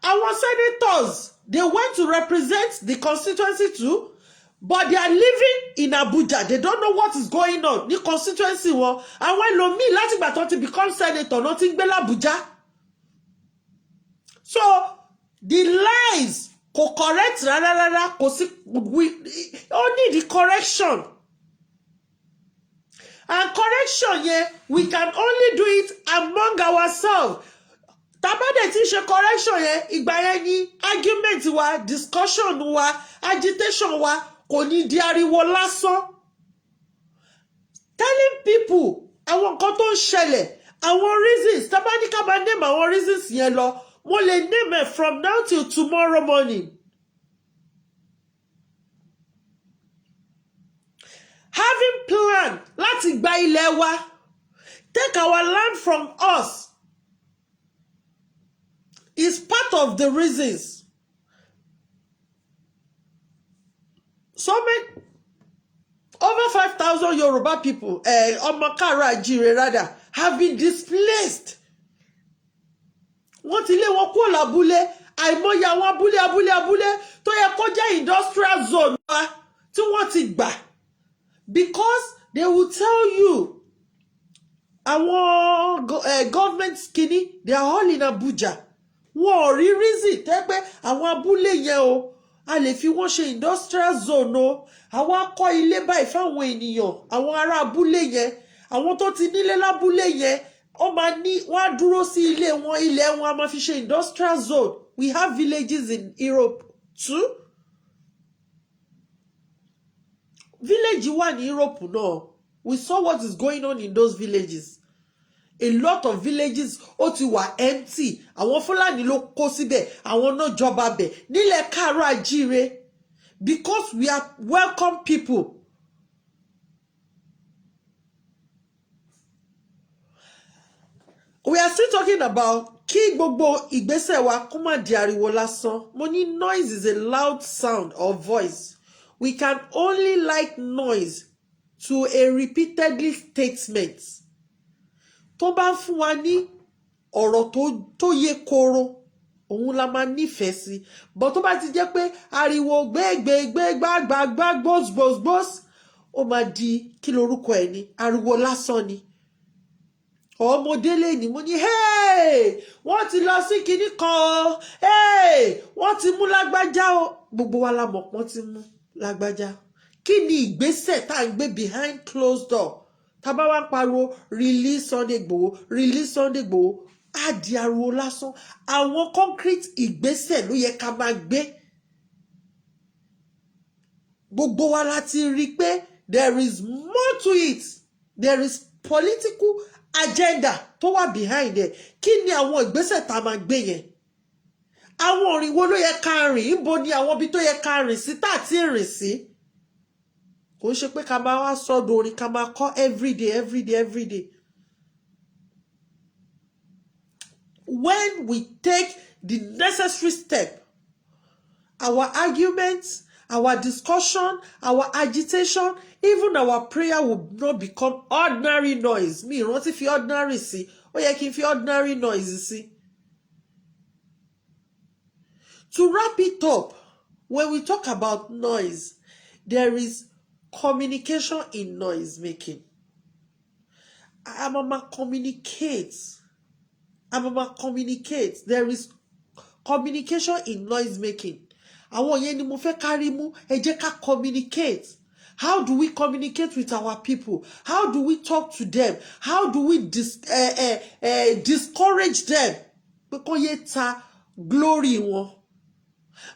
Our senators, they went to represent the constituency too, but they are living in Abuja. They don't know what is going on ní constituency wọn. Àwọn ẹlòmíì, látìgbà tó ti become senator náà ti ń gbé l'Abuja. So the lies kò correct rárá rárá, kò sí, we ó need the correction, and correction yẹn, we can only do it among ourselves. Tá a bá dẹ̀ ti ṣe correction yẹn, ìgbà yẹn ni argument wa, discussion wa, agitation wa kò ní di ariwo lásán. Telling people àwọn nǹkan tó ń ṣẹlẹ̀, àwọn reasons, tá bá ní ká máa name àwọn reasons yẹn lọ, mo lè name it from now till tomorrow morning. Having plan láti gba ilẹ̀ wa, take our land from us, is part of the reasons. So many, over 5,000 Yoruba people, ọmọ káàárọ̀ àjíire rather, have been displaced. Wọ́n ti lé wọn kúrò lábúlé. Àìmọye àwọn abúlé, abúlé, abúlé tó yẹ kó jẹ́ industrial zone wa tí wọ́n ti gbà, because they will tell you àwọn government kini, they are all in Abuja. Wọn ò rí reason tẹ́ pé àwọn abúlé yẹn o, a lè fi wọ́n ṣe industrial zone o. Àwa kọ́ ilé báyìí fáwọn ènìyàn, àwọn ará abúlé yẹn, àwọn tó ti nílé lábúlé yẹn, ó máa ní wọ́n á dúró sí ilé wọn, ilẹ̀ wọn a máa fi ṣe industrial zone. We have villages in Europe too. Village wà ní Europe náà. We saw what is going on in those villages. A lot of villages ó ti wà empty. Àwọn Fúlàní ló kó síbẹ̀, àwọn náà jọba bẹ̀ nílẹ̀ káàárọ̀ àjíire, because we are welcome people. We are still talking about kí gbogbo ìgbésẹ̀ wa kó má di ariwo lásán. Mo ní noise is a loud sound or voice. We can only like noise to a repeatedly statement. Tó bá ń fún wa ní ọ̀rọ̀ tó yé koro, òun la máa nífẹ̀ẹ́ sí. But tó bá ti jẹ́ pé ariwo gbégbégbé gbágbágbá gbòsgbòsgbòs, ó máa di kí lorúkọ ẹ̀ ní, ariwo lásán ni. Ọmọdé lè ní mo ní, "Hey, wọ́n ti lọ sí kinní kan o. Hey, wọ́n ti mú lágbájá o." Gbogbo wa la mọ̀ pọ́n ti mú lágbájá. Kí ni ìgbésẹ̀ tá à ń gbé behind closed door? Tá a bá wá ń pariwo "Release Sunday Igboho, release Sunday Igboho," á di ariwo lásán. Àwọn concrete ìgbésẹ̀ ló yẹ ká máa gbé. Gbogbo wa la ti rí i pé there is more to it. There is political agenda tó wà behind ẹ̀. Kí ni àwọn ìgbésẹ̀ tá a máa gbé yẹn? Àwọn òrìn wo ló yẹ ká rìn? Níbo ni àwọn ibi tó yẹ ká rìn sí tá à ti rìn sí? Kò ń ṣe pé ká máa wá sọ́dọ̀ orin ká máa kọ́ everyday, everyday, everyday. When we take the necessary step, our arguments, our discussion, our agitation, even our prayer will not become ordinary noise. Mi ìrántí fi ordinary sí. Ó yẹ kí n fi ordinary noise sí. To wrap it up, when we talk about noise, there is communication in noise making. A máa ma communicate. A máa ma communicate. There is communication in noise making. Àwọn yẹn ni mo fẹ́ kárí mú. Ẹ jẹ́ ká communicate. How do we communicate with our people? How do we talk to them? How do we discourage them pé kó yé ta glory wọn?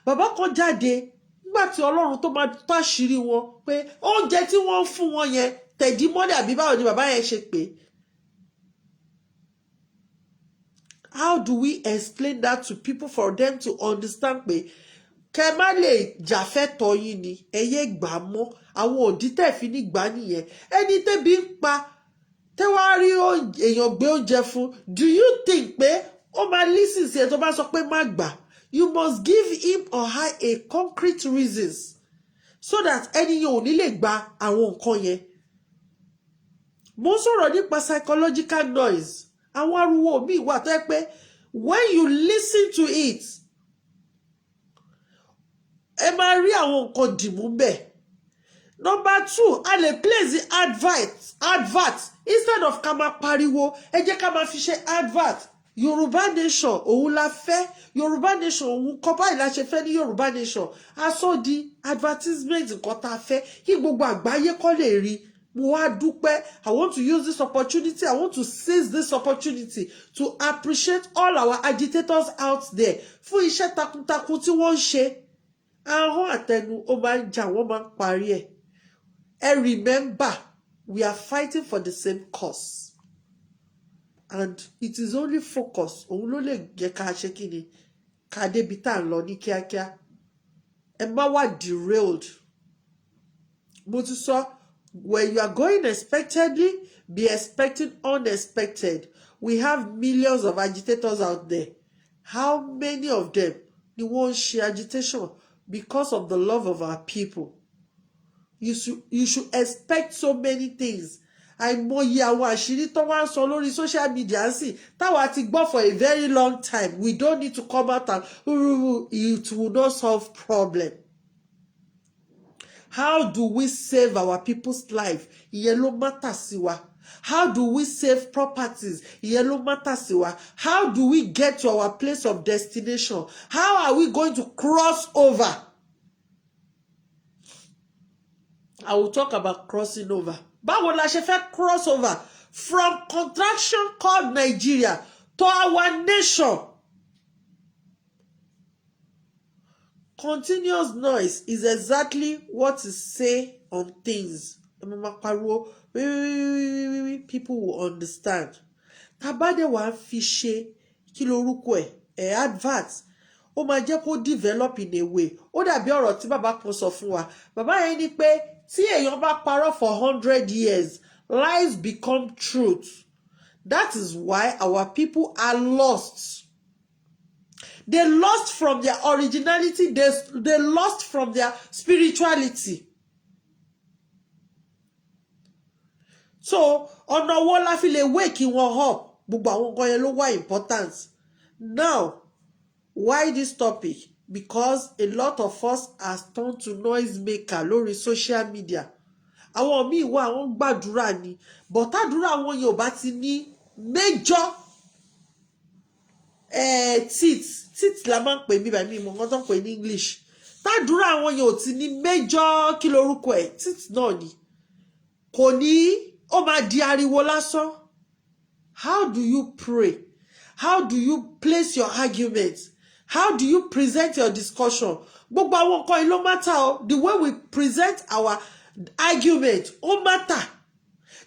Bàbá kan jáde nígbà tí Ọlọ́run tó máa tó àṣírí wọn pé oúnjẹ tí wọ́n ń fún wọn yẹn, tẹ̀dí mọ́lẹ̀, àbí báwo ni bàbá yẹn ṣe pé? How do we explain that to people for them to understand pé kẹ má lè jàfẹ́tọ̀ yín ni, ẹ yé gbà á mọ́? Àwọn òdí tẹ̀ fi ní gbà á nìyẹn. Ẹni tẹ́bi ń pa, tẹ́ wá rí èèyàn gbé oúnjẹ fún, do you think pé ó máa listen sí ẹ tó bá sọ pé má gbà? You must give him or her a concrete reasons so that ẹni yẹn ò ní lè gba àwọn nǹkan yẹn. Mo ń sọ̀rọ̀ nípa psychological noise. Àwọn ariwo míì wà tó yẹ pé when you listen to it, ẹ máa rí àwọn nǹkan dìmú bẹ́ẹ̀. Number two, a lè place the advert instead of ká máa pariwo. Ẹ jẹ́ ká máa fi ṣe advert. Yorùbá Nation òun la fẹ́, Yorùbá Nation òun kọ́ báyìí la ṣe fẹ́ ní Yorùbá Nation. A sọ di advertisement, nǹkan tá a fẹ́ kí gbogbo àgbáyé kọ́ lè rí. Mo wá dúpẹ́. I want to use this opportunity, I want to seize this opportunity to appreciate all our agitators out there fún iṣẹ́ takuntakun tí wọ́n ń ṣe. Ahọ́n àtẹnu ó máa ń jà, wọ́n máa ń parí ẹ̀. Ẹ remember, we are fighting for the same cause and it is only focus òun ló lè jẹ́ ká ṣe kí ni, ká débi tá à ń lọ ní kíákíá. Ẹ má wà derailed. Mo ti sọ, when you are going expectedly, be expecting unexpected. We have millions of agitators out there. How many of them ni wọ́n ń ṣe agitation because of the love of our people? You should expect so many things. Àìmọye àwọn àṣírí tó wá ń sọ lórí social media sí táwa ti gbọ́ for a very long time. We don't need to come out and it will not solve problem. How do we save our people's life? Ìyẹn ló matter sí wa. How do we save properties? Ìyẹn ló matter sí wa. How do we get to our place of destination? How are we going to cross over? I will talk about crossing over. Báwo la ṣe fẹ́ cross over from contraction called Nigeria to our nation? Continuous noise is exactly what is say on things. Ẹ máa ma pariwo wíwíwíwíwí, people will understand. Tá a bá dẹ̀ wá fi ṣe, kí lorúkọ ẹ̀ ẹ̀, advert, ó máa jẹ́ kó develop in a way. Ó dàbí ọ̀rọ̀ tí bàbá kan sọ fún wa. Bàbá yẹn ní pé tí èèyàn bá parọ́ for 100 years, lies become truth. That is why our people are lost. They lost from their originality. They lost from their spirituality. So ọ̀nà wo la fi lè wake wọn up? Gbogbo àwọn nǹkan yẹn ló wà important. Now, why this topic? Because a lot of us has turned to noise maker lórí social media. Àwọn míì wà, wọ́n gbàdúrà ni, but àdúrà wọn yóò bá ti ní major teeth. Teeth la máa ń pè mí báyìí, mi mọ̀ nǹkan tó ń pè ní English. Tàdúrà wọn yóò ti ní major, kí lorúkọ ẹ̀, teeth náà ni, kò ní, ó máa di ariwo lásán. How do you pray? How do you place your argument? How do you present your discussion? Gbogbo àwọn nǹkan yìí ló matter o. The way we present our argument, ó matter.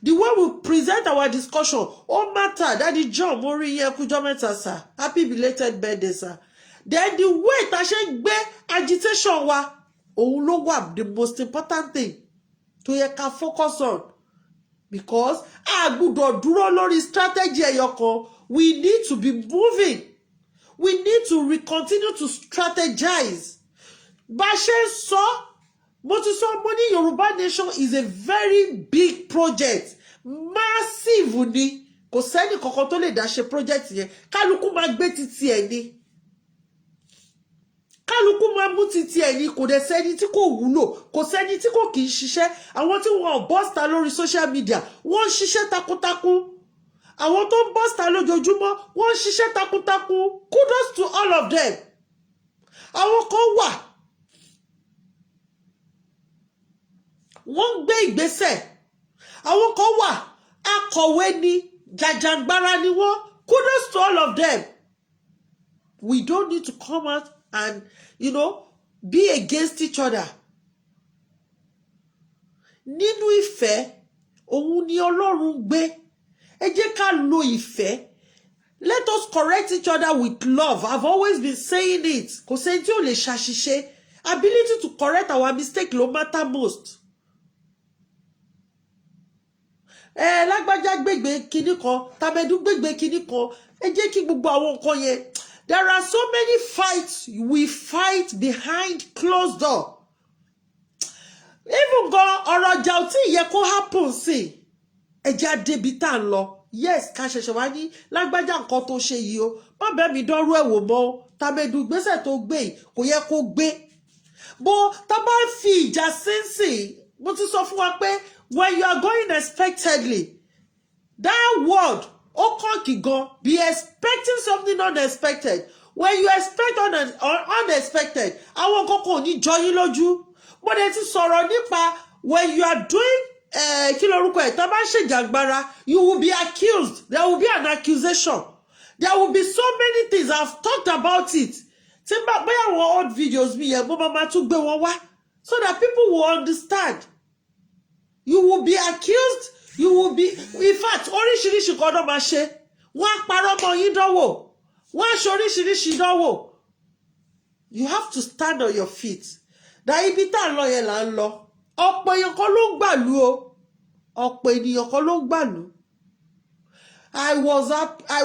The way we present our discussion, ó matter. Daddy John, mo rí yín, ẹkújọ́ mẹ́ta, sir. Happy belated birthday, sir. Then the way ta ṣe ń gbé agitation wa, òun ló wà the most important thing tó yẹ ká focus on, because a gbúdọ̀ dúró lórí strategy ẹyọ kan. We need to be moving. We need to continue to strategize. Bá a ṣe ń sọ, mo ti sọ, mo ní Yorùbá Nation is a very big project, massive ni. Kò sẹ́ni kankan tó lè dá ṣe project yẹn. Kálukú máa gbé títí ẹ̀ ni, kálukú máa mú títí ẹ̀ ní. Kò dẹ̀ sẹ́ni tí kò wúlò, kò sẹ́ni tí kò kì í ṣiṣẹ́. Àwọn tí wọn ò bọ́sítà lórí social media, wọ́n ń ṣiṣẹ́ takuntakun. Àwọn tó ń bọ́sítà lójoojúmọ́, wọ́n ń ṣiṣẹ́ takuntakun. Kudos to all of them. Àwọn kan wà, wọ́n ń gbé ìgbésẹ̀. Àwọn kan wà, akọ̀wé ni, jàjàngbara ni wọ́n. Kudos to all of them. We don't need to come out and be against each other. Nínú ìfẹ́, òun ni Ọlọ́run gbé. Ẹ jẹ́ ká lo ìfẹ́. Let us correct each other with love. I've always been saying it. Kò sẹ́ni tí ò lè ṣàṣìṣe. Ability to correct our mistake ló matter most. Ẹ lágbájá gbègbè kinní kan, tàbẹ̀dú gbègbè kinní kan, ẹ jẹ́ kí gbogbo àwọn nǹkan yẹn. There are so many fights we fight behind closed door. Even gan, ọ̀rọ̀ ọjà ò tí ì yẹ kó happen sí. Ẹ jẹ́ àdébi tá à ń lọ. Yes, ká ṣẹ̀ṣẹ̀ wá ní lágbájá, nǹkan tó ṣe yìí o, má bẹ́ẹ̀ mi dánrú ẹ̀ wò mọ́ o, tàbẹ̀dù, ìgbésẹ̀ tó gbé yìí kò yẹ kó gbé bó. Tá bá fi ìjà sínsìn, mo ti sọ fún wa pé when you are going expectedly, that word ó kàn kì gan. Be expecting something unexpected. When you expect unexpected, àwọn nǹkan kan ò ní jọ yín lójú. Mo dẹ̀ ti sọ̀rọ̀ nípa when you are doing, kí lorúkọ ẹ̀, tá a bá ń ṣèjàgbara, you will be accused. There will be an accusation. There will be so many things. I've talked about it. Tí n bá bóyá àwọn old videos mi yẹn, mo máa ma tún gbé wọn wá so that people will understand. You will be accused. You will be, in fact, oríṣiríṣi kan náà máa ṣe. Wọ́n á parọ́ mọ́ yín dánwò, wọ́n á ṣe oríṣiríṣi dánwò. You have to stand on your feet da. Ibi tá à ń lọ yẹn là ń lọ. Ọ̀pọ̀ èèyàn kan ló ń gbàlú o, ọ̀pọ̀ ènìyàn kan ló ń gbàlú. I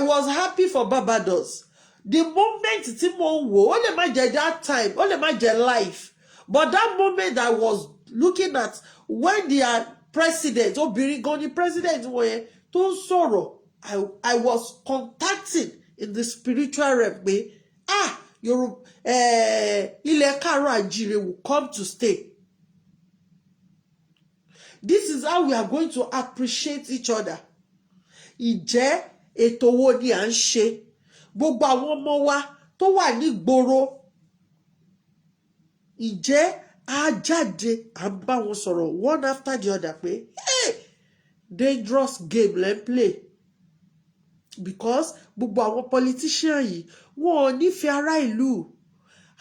was happy for Barbados. The moment tí mo wò ó, lè má jẹ́ that time, ó lè má jẹ́ life, but that moment I was looking at when their president, obìnrin gan ni president wọn yẹn, tó ń sọ̀rọ̀, I was contacting in the spiritual realm pé, ah, Yorùbá, ilẹ̀ káàárọ̀ àjíire will come to stay. This is how we are going to appreciate each other. Ìjẹ́ ètò wo ni à ń ṣe? Gbogbo àwọn ọmọ wa tó wà nígboro, ìjẹ́ á jáde, à ń bá wọn sọ̀rọ̀ one after the other pé, hey, dangerous game lẹ́ ń play, because gbogbo àwọn politician yìí, wọn ò nífẹ̀ẹ́ ará ìlú,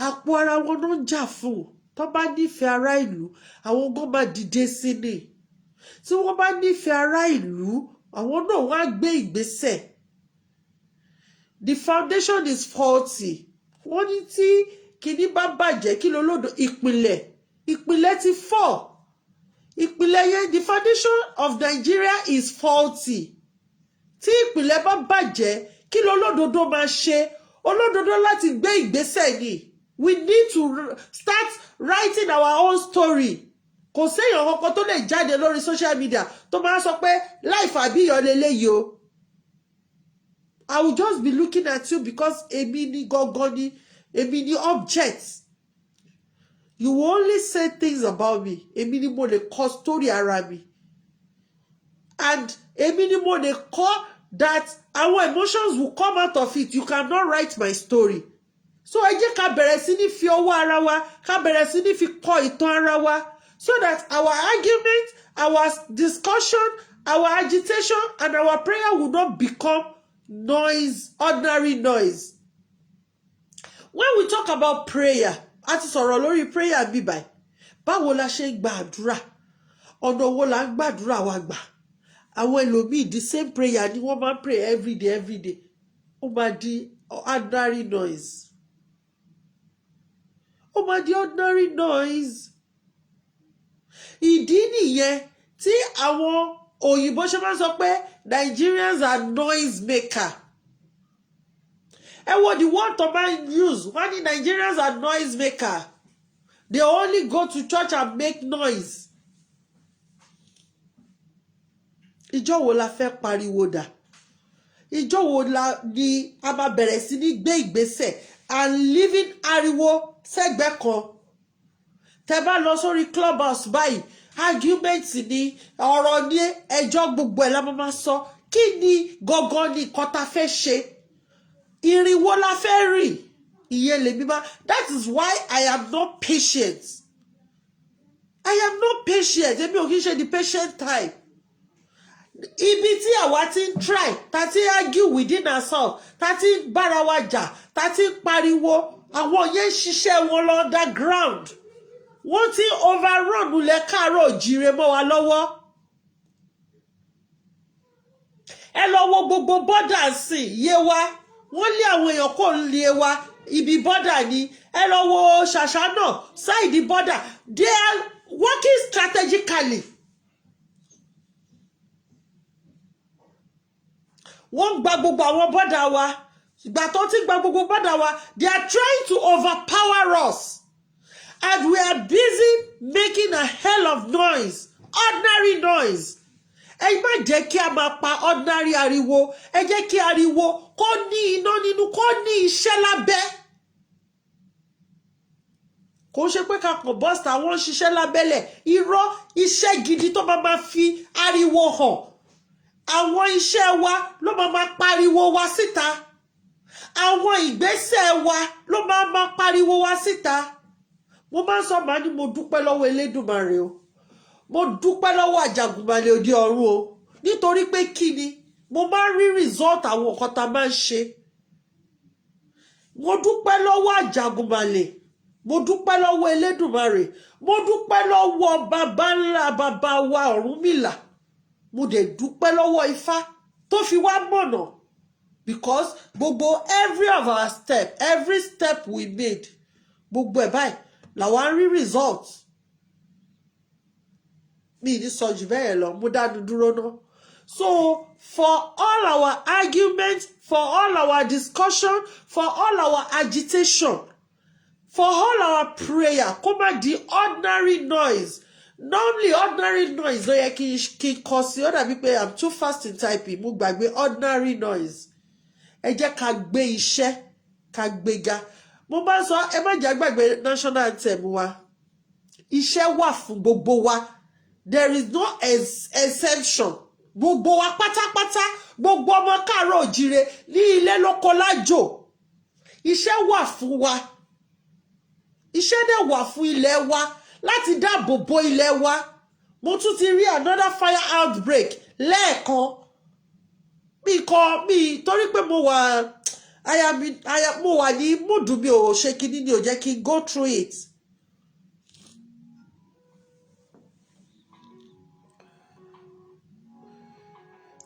àpò ara wọn náà ń jà fún. Tó bá nífẹ̀ẹ́ ará ìlú, àwọn gan máa dìde sí ni. Tí wọ́n bá nífẹ̀ẹ́ ará ìlú, àwọn náà wọ́n á gbé ìgbésẹ̀. The foundation is faulty. Wọ́n ní tí kinní bá bàjẹ́, kí ló lòdò? Ìpìlẹ̀, ìpìlẹ̀ ti fọ́. Ìpìlẹ̀ yẹn, the foundation of Nigeria is faulty. Tí ìpìlẹ̀ bá bàjẹ́, kí ló lódodo máa ṣe? Olódodo láti gbé ìgbésẹ̀ ni. We need to start writing our own story. Kò séèyàn kankan tó lè jáde lórí social media tó máa sọ pé life àbíyàn leléyìí o. I will just be looking at you because èmi ni gangan ni, èmi ni object. You will only say things about me. Èmi ni mo lè kọ story ara mi, and èmi ni mo lè kọ that our emotions will come out of it. You cannot write my story. So ẹ jẹ́ ká bẹ̀rẹ̀ sí ní fi ọwọ́ ara wa, ká bẹ̀rẹ̀ sí ní fi kọ ìtàn ara wa, so that our argument, our discussion, our agitation and our prayer will not become noise, ordinary noise. When we talk about prayer, a ti sọ̀rọ̀ lórí prayer bíbáyìí. Báwo la ṣe ń gba àdúrà? Ọ̀nà wo la ń gbàdúrà wa gbà? Àwọn ẹlòmíì, the same prayer ni wọ́n máa ń pray every day, every day. Ó máa di ordinary noise, ó máa di ordinary noise. Ìdí nìyẹn tí àwọn òyìnbó ṣe máa ń sọ pé Nigerians are noise maker. Ẹ wo the word tó máa ń use. Wọ́n ní Nigerians are noise maker, they only go to church and make noise. Ìjọ wo la fẹ́ pariwo dà? Ìjọ wo la ni a máa bẹ̀rẹ̀ sí ní gbé ìgbésẹ̀ and leaving ariwo sẹ́gbẹ̀ẹ́ kan? Tẹ bá lọ sórí Clubhouse báyìí, argument ni, ọ̀rọ̀ ní, ẹjọ́, gbogbo ẹ̀ la máa sọ. Kí ni gangan ni nǹkan tá fẹ́ ṣe? Ìrìn wo la fẹ́ rìn? Ìyẹn lèmi bá. That is why I am not patient. I am not patient. Èmi ò kí ń ṣe the patient type. Ibi tí àwa ti ń try, ta ti ń argue within ourselves, ta ti ń bára wa jà, ta ti ń pariwo, àwọn yẹn ń ṣiṣẹ́ wọn lọ underground. Wọ́n ti ń overrun ilẹ̀ káàárọ̀ òjìire mọ́ wa lọ́wọ́. Ẹ lọ wo gbogbo border sí yé wa. Wọ́n lé àwọn èèyàn kò ń lé wa ibi border ni. Ẹ lọ wo ṣàṣà náà, side border. They are working strategically. Wọ́n gba gbogbo àwọn border wa. Ìgbà tó ti gba gbogbo border wa, they are trying to overpower us, and we are busy making a hell of noise, ordinary noise. Ẹ má jẹ́ kí a máa pa ordinary ariwo. Ẹ jẹ́ kí ariwo kó ní iná nínú, kó ní iṣẹ́ lábẹ́. Kò ń ṣe pé ká kàn bọ́sà, wọ́n ń ṣiṣẹ́ lábẹ́lẹ̀. Irọ́, iṣẹ́ gidi tó máa ma fi ariwo hàn. Àwọn iṣẹ́ wa ló máa ma pariwo wa síta. Àwọn ìgbésẹ̀ wa ló máa ma pariwo wa síta. Mo máa ń sọ, màá ní mo dúpẹ́ lọ́wọ́ Elédùmarè o, mo dúpẹ́ lọ́wọ́ Àjàgùnmàlè òde ọ̀run o, nítorí pé kí ni, mo máa ń rí result àwọn nǹkan tá a máa ń ṣe. Mo dúpẹ́ lọ́wọ́ Àjàgùnmàlè, mo dúpẹ́ lọ́wọ́ Elédùmarè, mo dúpẹ́ lọ́wọ́ bàbá ńlá bàbá wa Ọ̀rúnmìlà, mo dẹ̀ dúpẹ́ lọ́wọ́ Ifá tó fi wá mọ̀nà, because gbogbo every of our step, every step we made, gbogbo ẹ̀ báyìí làwa ń rí result. Mi ní sọ jù bẹ́ẹ̀ lọ, mo dánu dúró ná. So for all our argument, for all our discussion, for all our agitation, for all our prayer, kó má di ordinary noise. Normally ordinary noise ló yẹ kí n kọ sí. Ó dàbí pé I'm too fast in typing, mo gbàgbé ordinary noise. Ẹ jẹ́ ká gbé iṣẹ́, ká gbéga. Mo máa ń sọ, ẹ má jẹ́ gbàgbé national anthem wa. Iṣẹ́ wà fún gbogbo wa. There is no exception. Gbogbo wa pátápátá, gbogbo ọmọ káàárọ̀ òjìire ní ilé lóko lájò, iṣẹ́ wà fún wa. Iṣẹ́ dẹ̀ wà fún ilẹ̀ wa láti dáàbò bo ilẹ̀ wa. Mo tún ti rí another fire outbreak lẹ́ẹ̀kan. Mi kọ mi torí pé mo wà aya mi aya mo wà ní mood, mi ò ṣe kinní ni ò jẹ́ kí n go through it.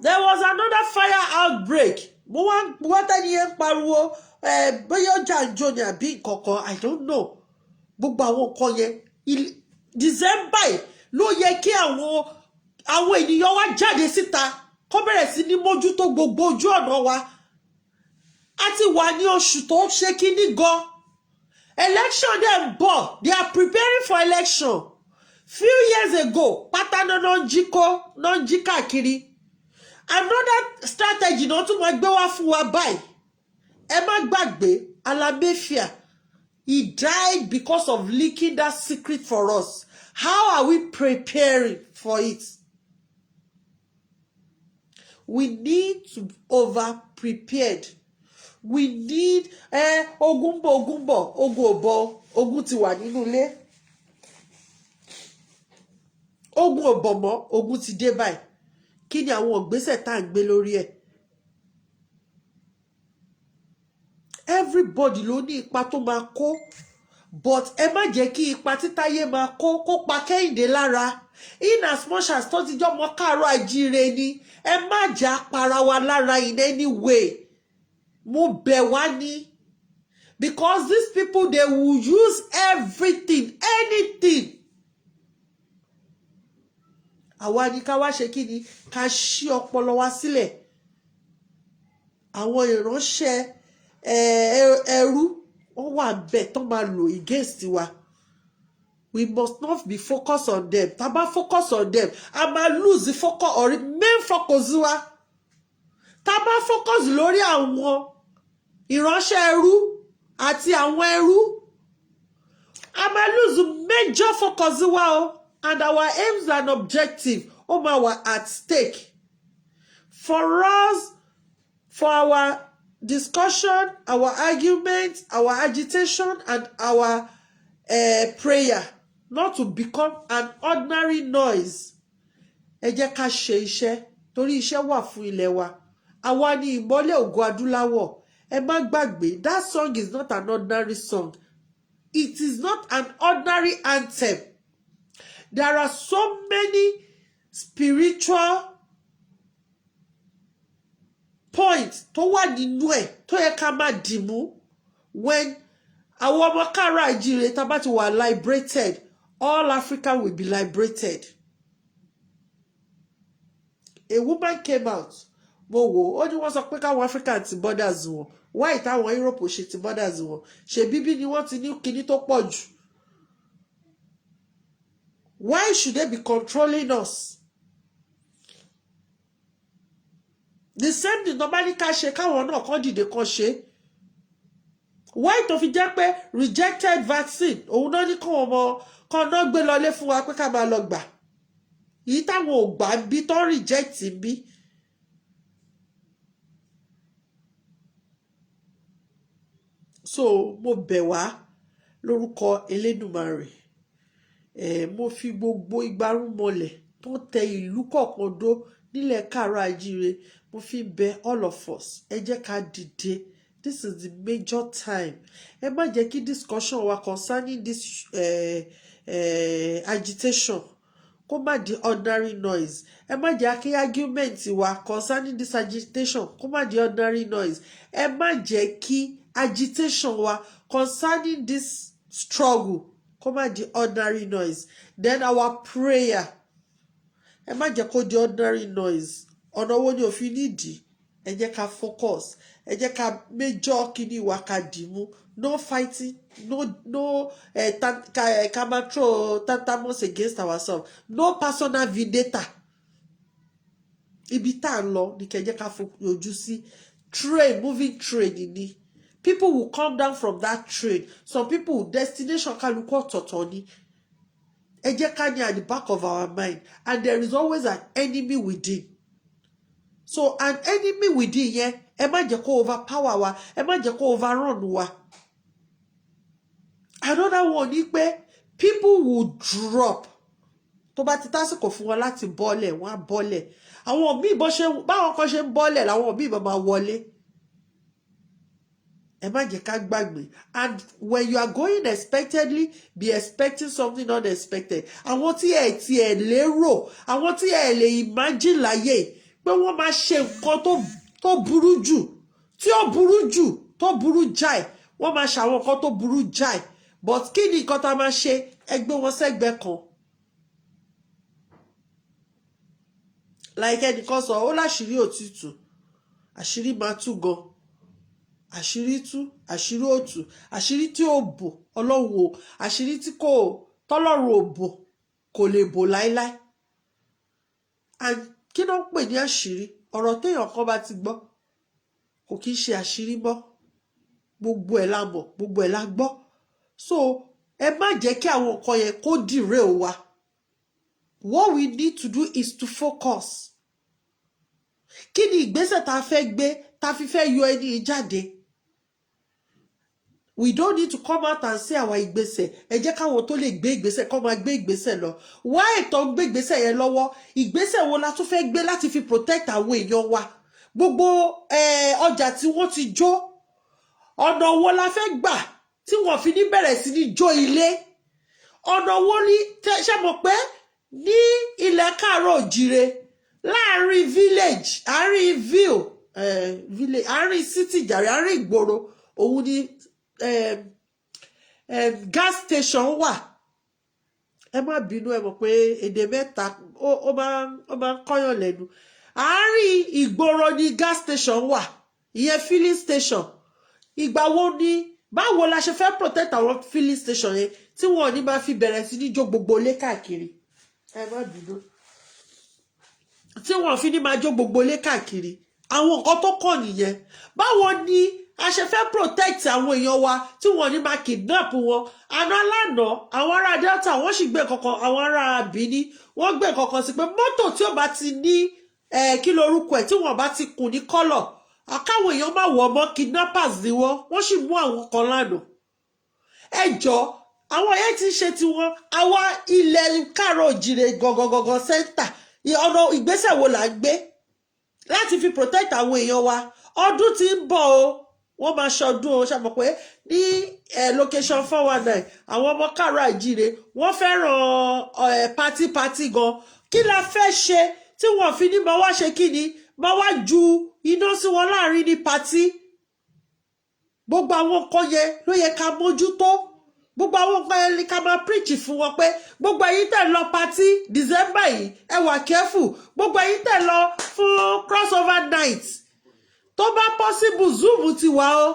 There was another fire outbreak. Mo wá wọ́n tẹ́ni yẹn ń pariwo ẹ, bóyá ọjà ń jó ni àbí nǹkan kan, I don't know. Gbogbo àwọn nǹkan yẹn, December yìí ló yẹ kí àwọn ènìyàn wa jáde síta, kó bẹ̀rẹ̀ sí ní mójútó gbogbo ojú ọ̀nà wa. A ti wà ní oṣù tó ṣe kínní gan. Election dẹ̀ ń bọ̀. They are preparing for election. Few years ago, pátá náà ń jí kó, náà ń jí káàkiri. Another strategy náà tún máa gbé wá fún wa báyìí. Ẹ má gbàgbé Alamefia. He died because of leaking that secret for us. How are we preparing for it? We need to over prepared. We need ogun bọ̀, ogun bọ̀, ogun ò bọ̀, ogun ti wà nínú ilé. Ogun ò bọ̀ mọ́, ogun ti dé báyìí. Kí ni àwọn ìgbésẹ̀ tá à ń gbé lórí ẹ̀? Everybody ló ní ipa tó máa kó, but ẹ má jẹ́ kí ipa títáyé máa kó kó pa Kẹ́hìndé lára. In as much as tó ti jọ́mọ káàárọ̀ àjíire ni, ẹ má jẹ́ apara wa lára in any way. Mo bẹ̀ wá ní, because these people, they will use everything, anything. Àwa ni ká wá ṣe kí ni, ká ṣí ọpọlọ wa sílẹ̀. Àwọn ìránṣẹ́ ẹrú, wọ́n wà bẹ́ẹ̀ tó máa lò against wa. We must not be focused on them. Tá a bá focus on them, a máa lose the focus or main focus wa. Tá a bá focus lórí àwọn ìránṣẹ́ ẹrú àti àwọn ẹrú, a máa lose major focus wa o, and our aims and objective, ó máa wà at stake. For us, for our discussion, our argument, our agitation and our prayer not to become an ordinary noise, ẹ jẹ́ ká ṣe iṣẹ́, torí iṣẹ́ wà fún ilẹ̀ wa. Àwa ni ìmọ́lẹ̀ ògo adúláwọ̀. Ẹ má gbàgbé, that song is not an ordinary song. It is not an ordinary anthem. There are so many spiritual points tó wà nínú ẹ̀ tó yẹ ká máa dìmú. When àwọn ọmọ káàárọ̀ àjíire tá a bá ti wà liberated, all Africa will be liberated. A woman came out, mo wò ó, ní wọ́n sọ pé káwọn African ti borders wọn. Why táwọn Europe ṣe ti borders wọn? Ṣe bíbí ni wọ́n ti ní kinní tó pọ̀ jù? Why should they be controlling us? The same thing tó bá ní ká ṣe, káwọn náà kàn dìde kan ṣe. Why tó fi jẹ́ pé rejected vaccine òun náà ní kàn ọmọ kan náà gbé lọlé fún wa pé ká máa lọ gbà, yìí táwọn ò gbà bí tó reject bí? So mo bẹ̀ wá lórúkọ Elédùmarè. Mo fi gbogbo igbarúmọlẹ̀ tó ń tẹ ìlú kọ̀ọ̀kan dó nílẹ̀ káàárọ̀ àjíire, mo fi bẹ̀ all of us, ẹ jẹ́ ká dìde. This is the major time. Ẹ má jẹ́ kí discussion wa concerning this agitation kó má di ordinary noise. Ẹ má jẹ́ kí argument wa concerning this agitation kó má di ordinary noise. Ẹ má jẹ́ kí agitation wa concerning this struggle kó má di ordinary noise. Then our prayer, ẹ má jẹ́ kó di ordinary noise. Ọ̀nà wo ni òfin nídìí? Ẹ jẹ́ ká focus, ẹ jẹ́ ká major kíní wa ká dì mú. No fighting, no ká máa throw tantamus against ourselves, no personal vendetta. Ibi tá à ń lọ ní kẹ́ jẹ́ ká fojú sí. Train, moving train ni. People will come down from that train. Some people, destination kálukú ọ̀tọ̀ọ̀tọ̀ ni. Ẹ jẹ́ ká ní at the back of our mind, and there is always an enemy within. So an enemy within yẹn, ẹ má jẹ́ kó overpower wa, ẹ má jẹ́ kó overrun wa. Another one ni pé people will drop. Tó bá ti tásìkò fún wọn láti bọ́lẹ̀, wọ́n á bọ́lẹ̀. Àwọn míì, bó ṣe báwọn kan ṣe ń bọ́lẹ̀ làwọn míì bá máa wọlé. Ẹ má jẹ́ ká gbàgbé. And when you are going expectedly, be expecting something unexpected. Àwọn tí ẹ ti ẹ lérò, àwọn tí ẹ lè imagine láyé pé wọ́n máa ṣe nǹkan tó burú jù. Tí ó burú jù, tó burú jáì, wọ́n máa ṣàwọn nǹkan tó burú jáì. But kí ni nǹkan tá a máa ṣe? Ẹ gbé wọn sẹ́gbẹ̀ẹ́ kan. Like ẹnìkan sọ, ó láṣìírí òtítù, àṣírí máa tú gan. Àṣírí tú, àṣírí òtù, àṣírí tí ò bò, Ọlọ́run ò, àṣírí tí kò tọ́lọ́run ò bò kò lè bò láéláé. And kí ló ń pè ní àṣírí? Ọ̀rọ̀ téèyàn kan bá ti gbọ́ kò kí ń ṣe àṣírí mọ́. Gbogbo ẹ̀ la mọ̀, gbogbo ẹ̀ la gbọ́. So ẹ má jẹ́ kí àwọn nǹkan yẹn kó derail wa. What we need to do is to focus. Kí ni ìgbésẹ̀ tá a fẹ́ gbé tá a fi fẹ́ yọ ẹni yìí jáde? We don't need to come out and say our ìgbésẹ̀. Ẹ jẹ́ káwọn tó lè gbé ìgbésẹ̀ kó máa gbé ìgbésẹ̀ lọ. Wá ètò ń gbé ìgbésẹ̀ yẹn lọ́wọ́, ìgbésẹ̀ wo la tún fẹ́ gbé láti fi protect àwọn èèyàn wa? Gbogbo ọjà tí wọ́n ti jó, ọ̀nà wo la fẹ́ gbà tí wọ́n fi ní bẹ̀rẹ̀ sí ní jó ilé? Ọ̀nà wo ni ṣe mọ̀ pé ní ilẹ̀ káàárọ̀ òjìrè, láàrin village, àárín ville, village, àárín city jàre, àárín ìgboro, òun ni gas station wà. Ẹ má bínú, ẹ mọ̀ pé èdè mẹ́ta ó máa ń kọ́yàn lẹ́nu. Àárín ìgboro ni gas station wà, ìyẹn filling station. Ìgbà wo ni, báwo la ṣe fẹ́ protect àwọn filling station yẹn tí wọn ò ní máa fi bẹ̀rẹ̀ sí ní jó gbogbo ilé káàkiri? Ẹ má bínú. Tí wọn fi ní máa jó gbogbo ilé káàkiri, àwọn nǹkan tó kàn nìyẹn. Báwo ni a ṣe fẹ́ protect àwọn èèyàn wa tí wọn ní máa kidnap wọn? Àná lánàá, àwọn ará Delta, wọ́n sì gbé kankan, àwọn ará Benin, wọ́n gbé kankan sí pé mọ́tò tí ó bá ti ní kí lorúkọ ẹ̀, tí wọ́n bá ti kùn ní colour, àkáwọn èèyàn máa wọ̀ ọmọ, kidnappers ni wọ́n. Wọ́n sì mú àwọn kan lánàá. Ẹ jọ, àwọn yẹn ti ń ṣe tiwọn. Àwa ilẹ̀ káàárọ̀ òjìrè gangan center, ọ̀nà ìgbésẹ̀ wo là ń gbé láti fi protect àwọn èèyàn wa? Ọdún tí ń bọ̀ o, wọ́n máa ṣọdún o. Ṣàmọ̀ pé ní location 419, àwọn ọmọ káàárọ̀ àjíire, wọ́n fẹ́ràn party party gan. Kí la fẹ́ ṣe tí wọ́n fi ní máa wá ṣe, kí ni máa wá ju iná sí wọn láàrin ní party? Gbogbo àwọn nǹkan yẹn ló yẹ ká mójútó. Gbogbo àwọn nǹkan yẹn ni ká máa preach fún wọn pé gbogbo ẹ̀yin tẹ́ lọ party December yìí, ẹ wà careful. Gbogbo ẹ̀yin tẹ́ lọ fún crossover night, tó bá possible, Zoom ti wà o,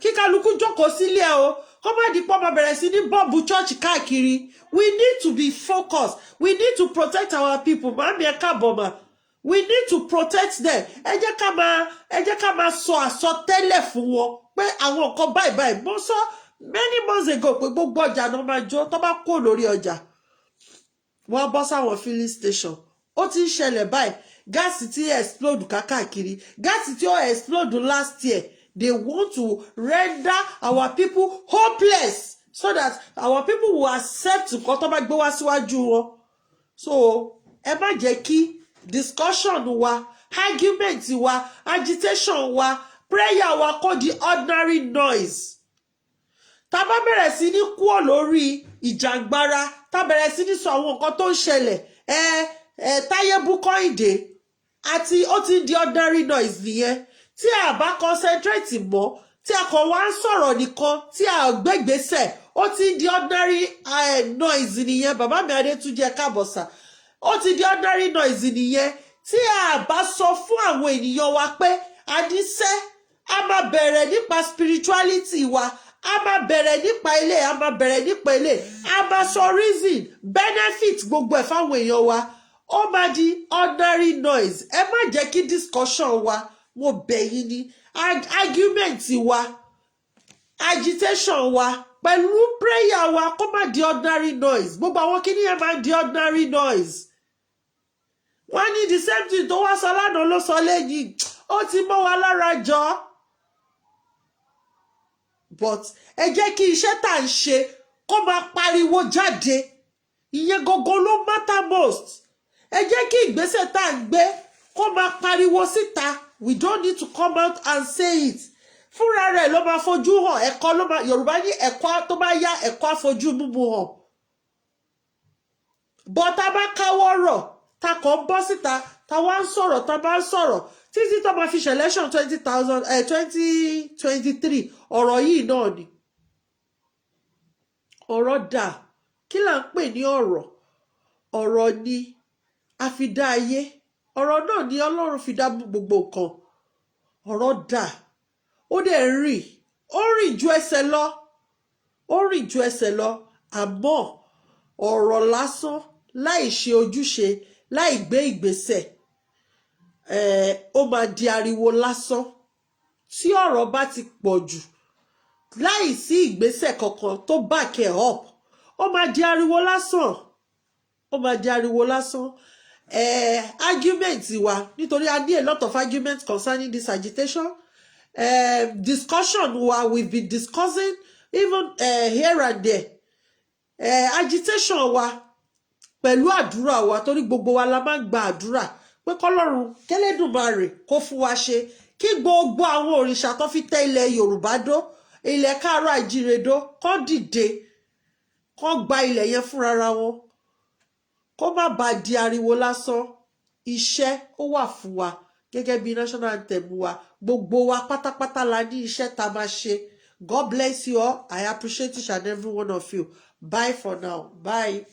kí kálukú jókòó sílé o, kó má di pọ́ máa bẹ̀rẹ̀ sí ní bomb church káàkiri. We need to be focused. We need to protect our people. Màmí, ẹ káàbọ̀ mà. We need to protect them. Ẹ jẹ́ ká máa sọ àsọtẹ́lẹ̀ fún wọn pé àwọn nǹkan báyìí báyìí. Mo sọ many months ago pé gbogbo ọjà náà máa jó. Tó bá kúrò lórí ọjà, wọ́n bọ́ sáwọn filling station. Ó ti ń ṣẹlẹ̀ báyìí. Gas tí explode kákàkiri, gas tí ó explode last year, they want to render our people hopeless so that our people will accept nǹkan tó bá gbé wá síwájú wọn. So ẹ má jẹ́ kí discussion wa, argument wa, agitation wa, prayer wa kó di ordinary noise. Tá bá bẹ̀rẹ̀ sí ní kúọ̀ lórí ìjàngbara, tá bẹ̀rẹ̀ sí ní sọ àwọn nǹkan tó ń ṣẹlẹ̀, ẹ ẹ Táyé Búkọ́ìdé àti ó ti ń di ordinary noise nìyẹn. Tí a bá concentrate mọ́, tí a kàn wá ń sọ̀rọ̀ nìkan, tí a gbégbèsè, ó ti ń di ordinary noise nìyẹn. Bàbá mi Adétúnjì, ẹ káàbọ̀ sà. Ó ti di ordinary noise nìyẹn. Tí a bá sọ fún àwọn ènìyàn wa pé àníṣe a máa bẹ̀rẹ̀ nípa spirituality wa, a máa bẹ̀rẹ̀ nípa ilé, a máa bẹ̀rẹ̀ nípa ilé, a máa sọ reason, benefit, gbogbo ẹ̀ fáwọn èèyàn wa, ó máa di ordinary noise. Ẹ má jẹ́ kí discussion wa, mo bẹ̀ yín ní, argument wa, agitation wa pẹ̀lú prayer wa, kó má di ordinary noise. Gbogbo àwọn kíní yẹn máa di ordinary noise. Wọ́n ní the same thing tó wá sọ lánàá ló sọ lẹ́yìn, ó ti mọ́ wa lára jọ. But ẹ jẹ́ kí iṣẹ́ tá à ń ṣe kó máa pariwo jáde. Ìyẹn gangan ló matter most. Ẹ jẹ́ kí ìgbésẹ̀ tá à ń gbé kó máa pariwo síta. We don't need to come out and say it. Fúnra rẹ̀ ló máa fojú hàn. Ẹ̀kọ́ ló máa, Yorùbá ní ẹ̀kọ́ tó bá yá, ẹ̀kọ́ àfojú mímu hàn. But tá a bá káwọ́ rọ̀, ta kàn ń bọ́ síta, ta wá ń sọ̀rọ̀, ta bá ń sọ̀rọ̀. Títí tó máa fi ṣe election 2023, ọ̀rọ̀ yìí náà ni. Ọ̀rọ̀ dà? Kí là ń pè ní ọ̀rọ̀? Ọ̀rọ̀ ni a fi dá ayé. Ọ̀rọ̀ náà ni Ọlọ́run fi dá gbogbo nǹkan. Ọ̀rọ̀ dà? Ó dẹ̀ rìn, ó rìn ju ẹsẹ̀ lọ, ó rìn ju ẹsẹ̀ lọ. Àmọ́ ọ̀rọ̀ lásán láì ṣe ojúṣe, láì gbé ìgbésẹ̀, ó máa di ariwo lásán. Tí ọ̀rọ̀ bá ti pọ̀ jù láì sí ìgbésẹ̀ kankan tó back ẹ̀ up, ó máa di ariwo lásán, ó máa di ariwo lásán. Argument wa, nítorí a ní a lot of argument concerning this agitation, discussion wa, we've been discussing even here and there. Agitation wa pẹ̀lú àdúrà wa, torí gbogbo wa la máa ń gba àdúrà pé kọ́lọ́run kẹ́lẹ́dùmarè kó fún wa ṣe, kí gbogbo àwọn òrìṣà tó fi tẹ́ ilẹ̀ Yorùbá dó, ilẹ̀ káàárọ̀ àjíire dó, kó dìde, kó gba ilẹ̀ yẹn fúnra wọn, kó má bàa di ariwo lásán. Iṣẹ́ ó wà fún wa gẹ́gẹ́ bí national anthem wa. Gbogbo wa pátápátá la ní iṣẹ́ tá a máa ṣe. God bless you all. I appreciate each and every one of you. Bye for now. Bye.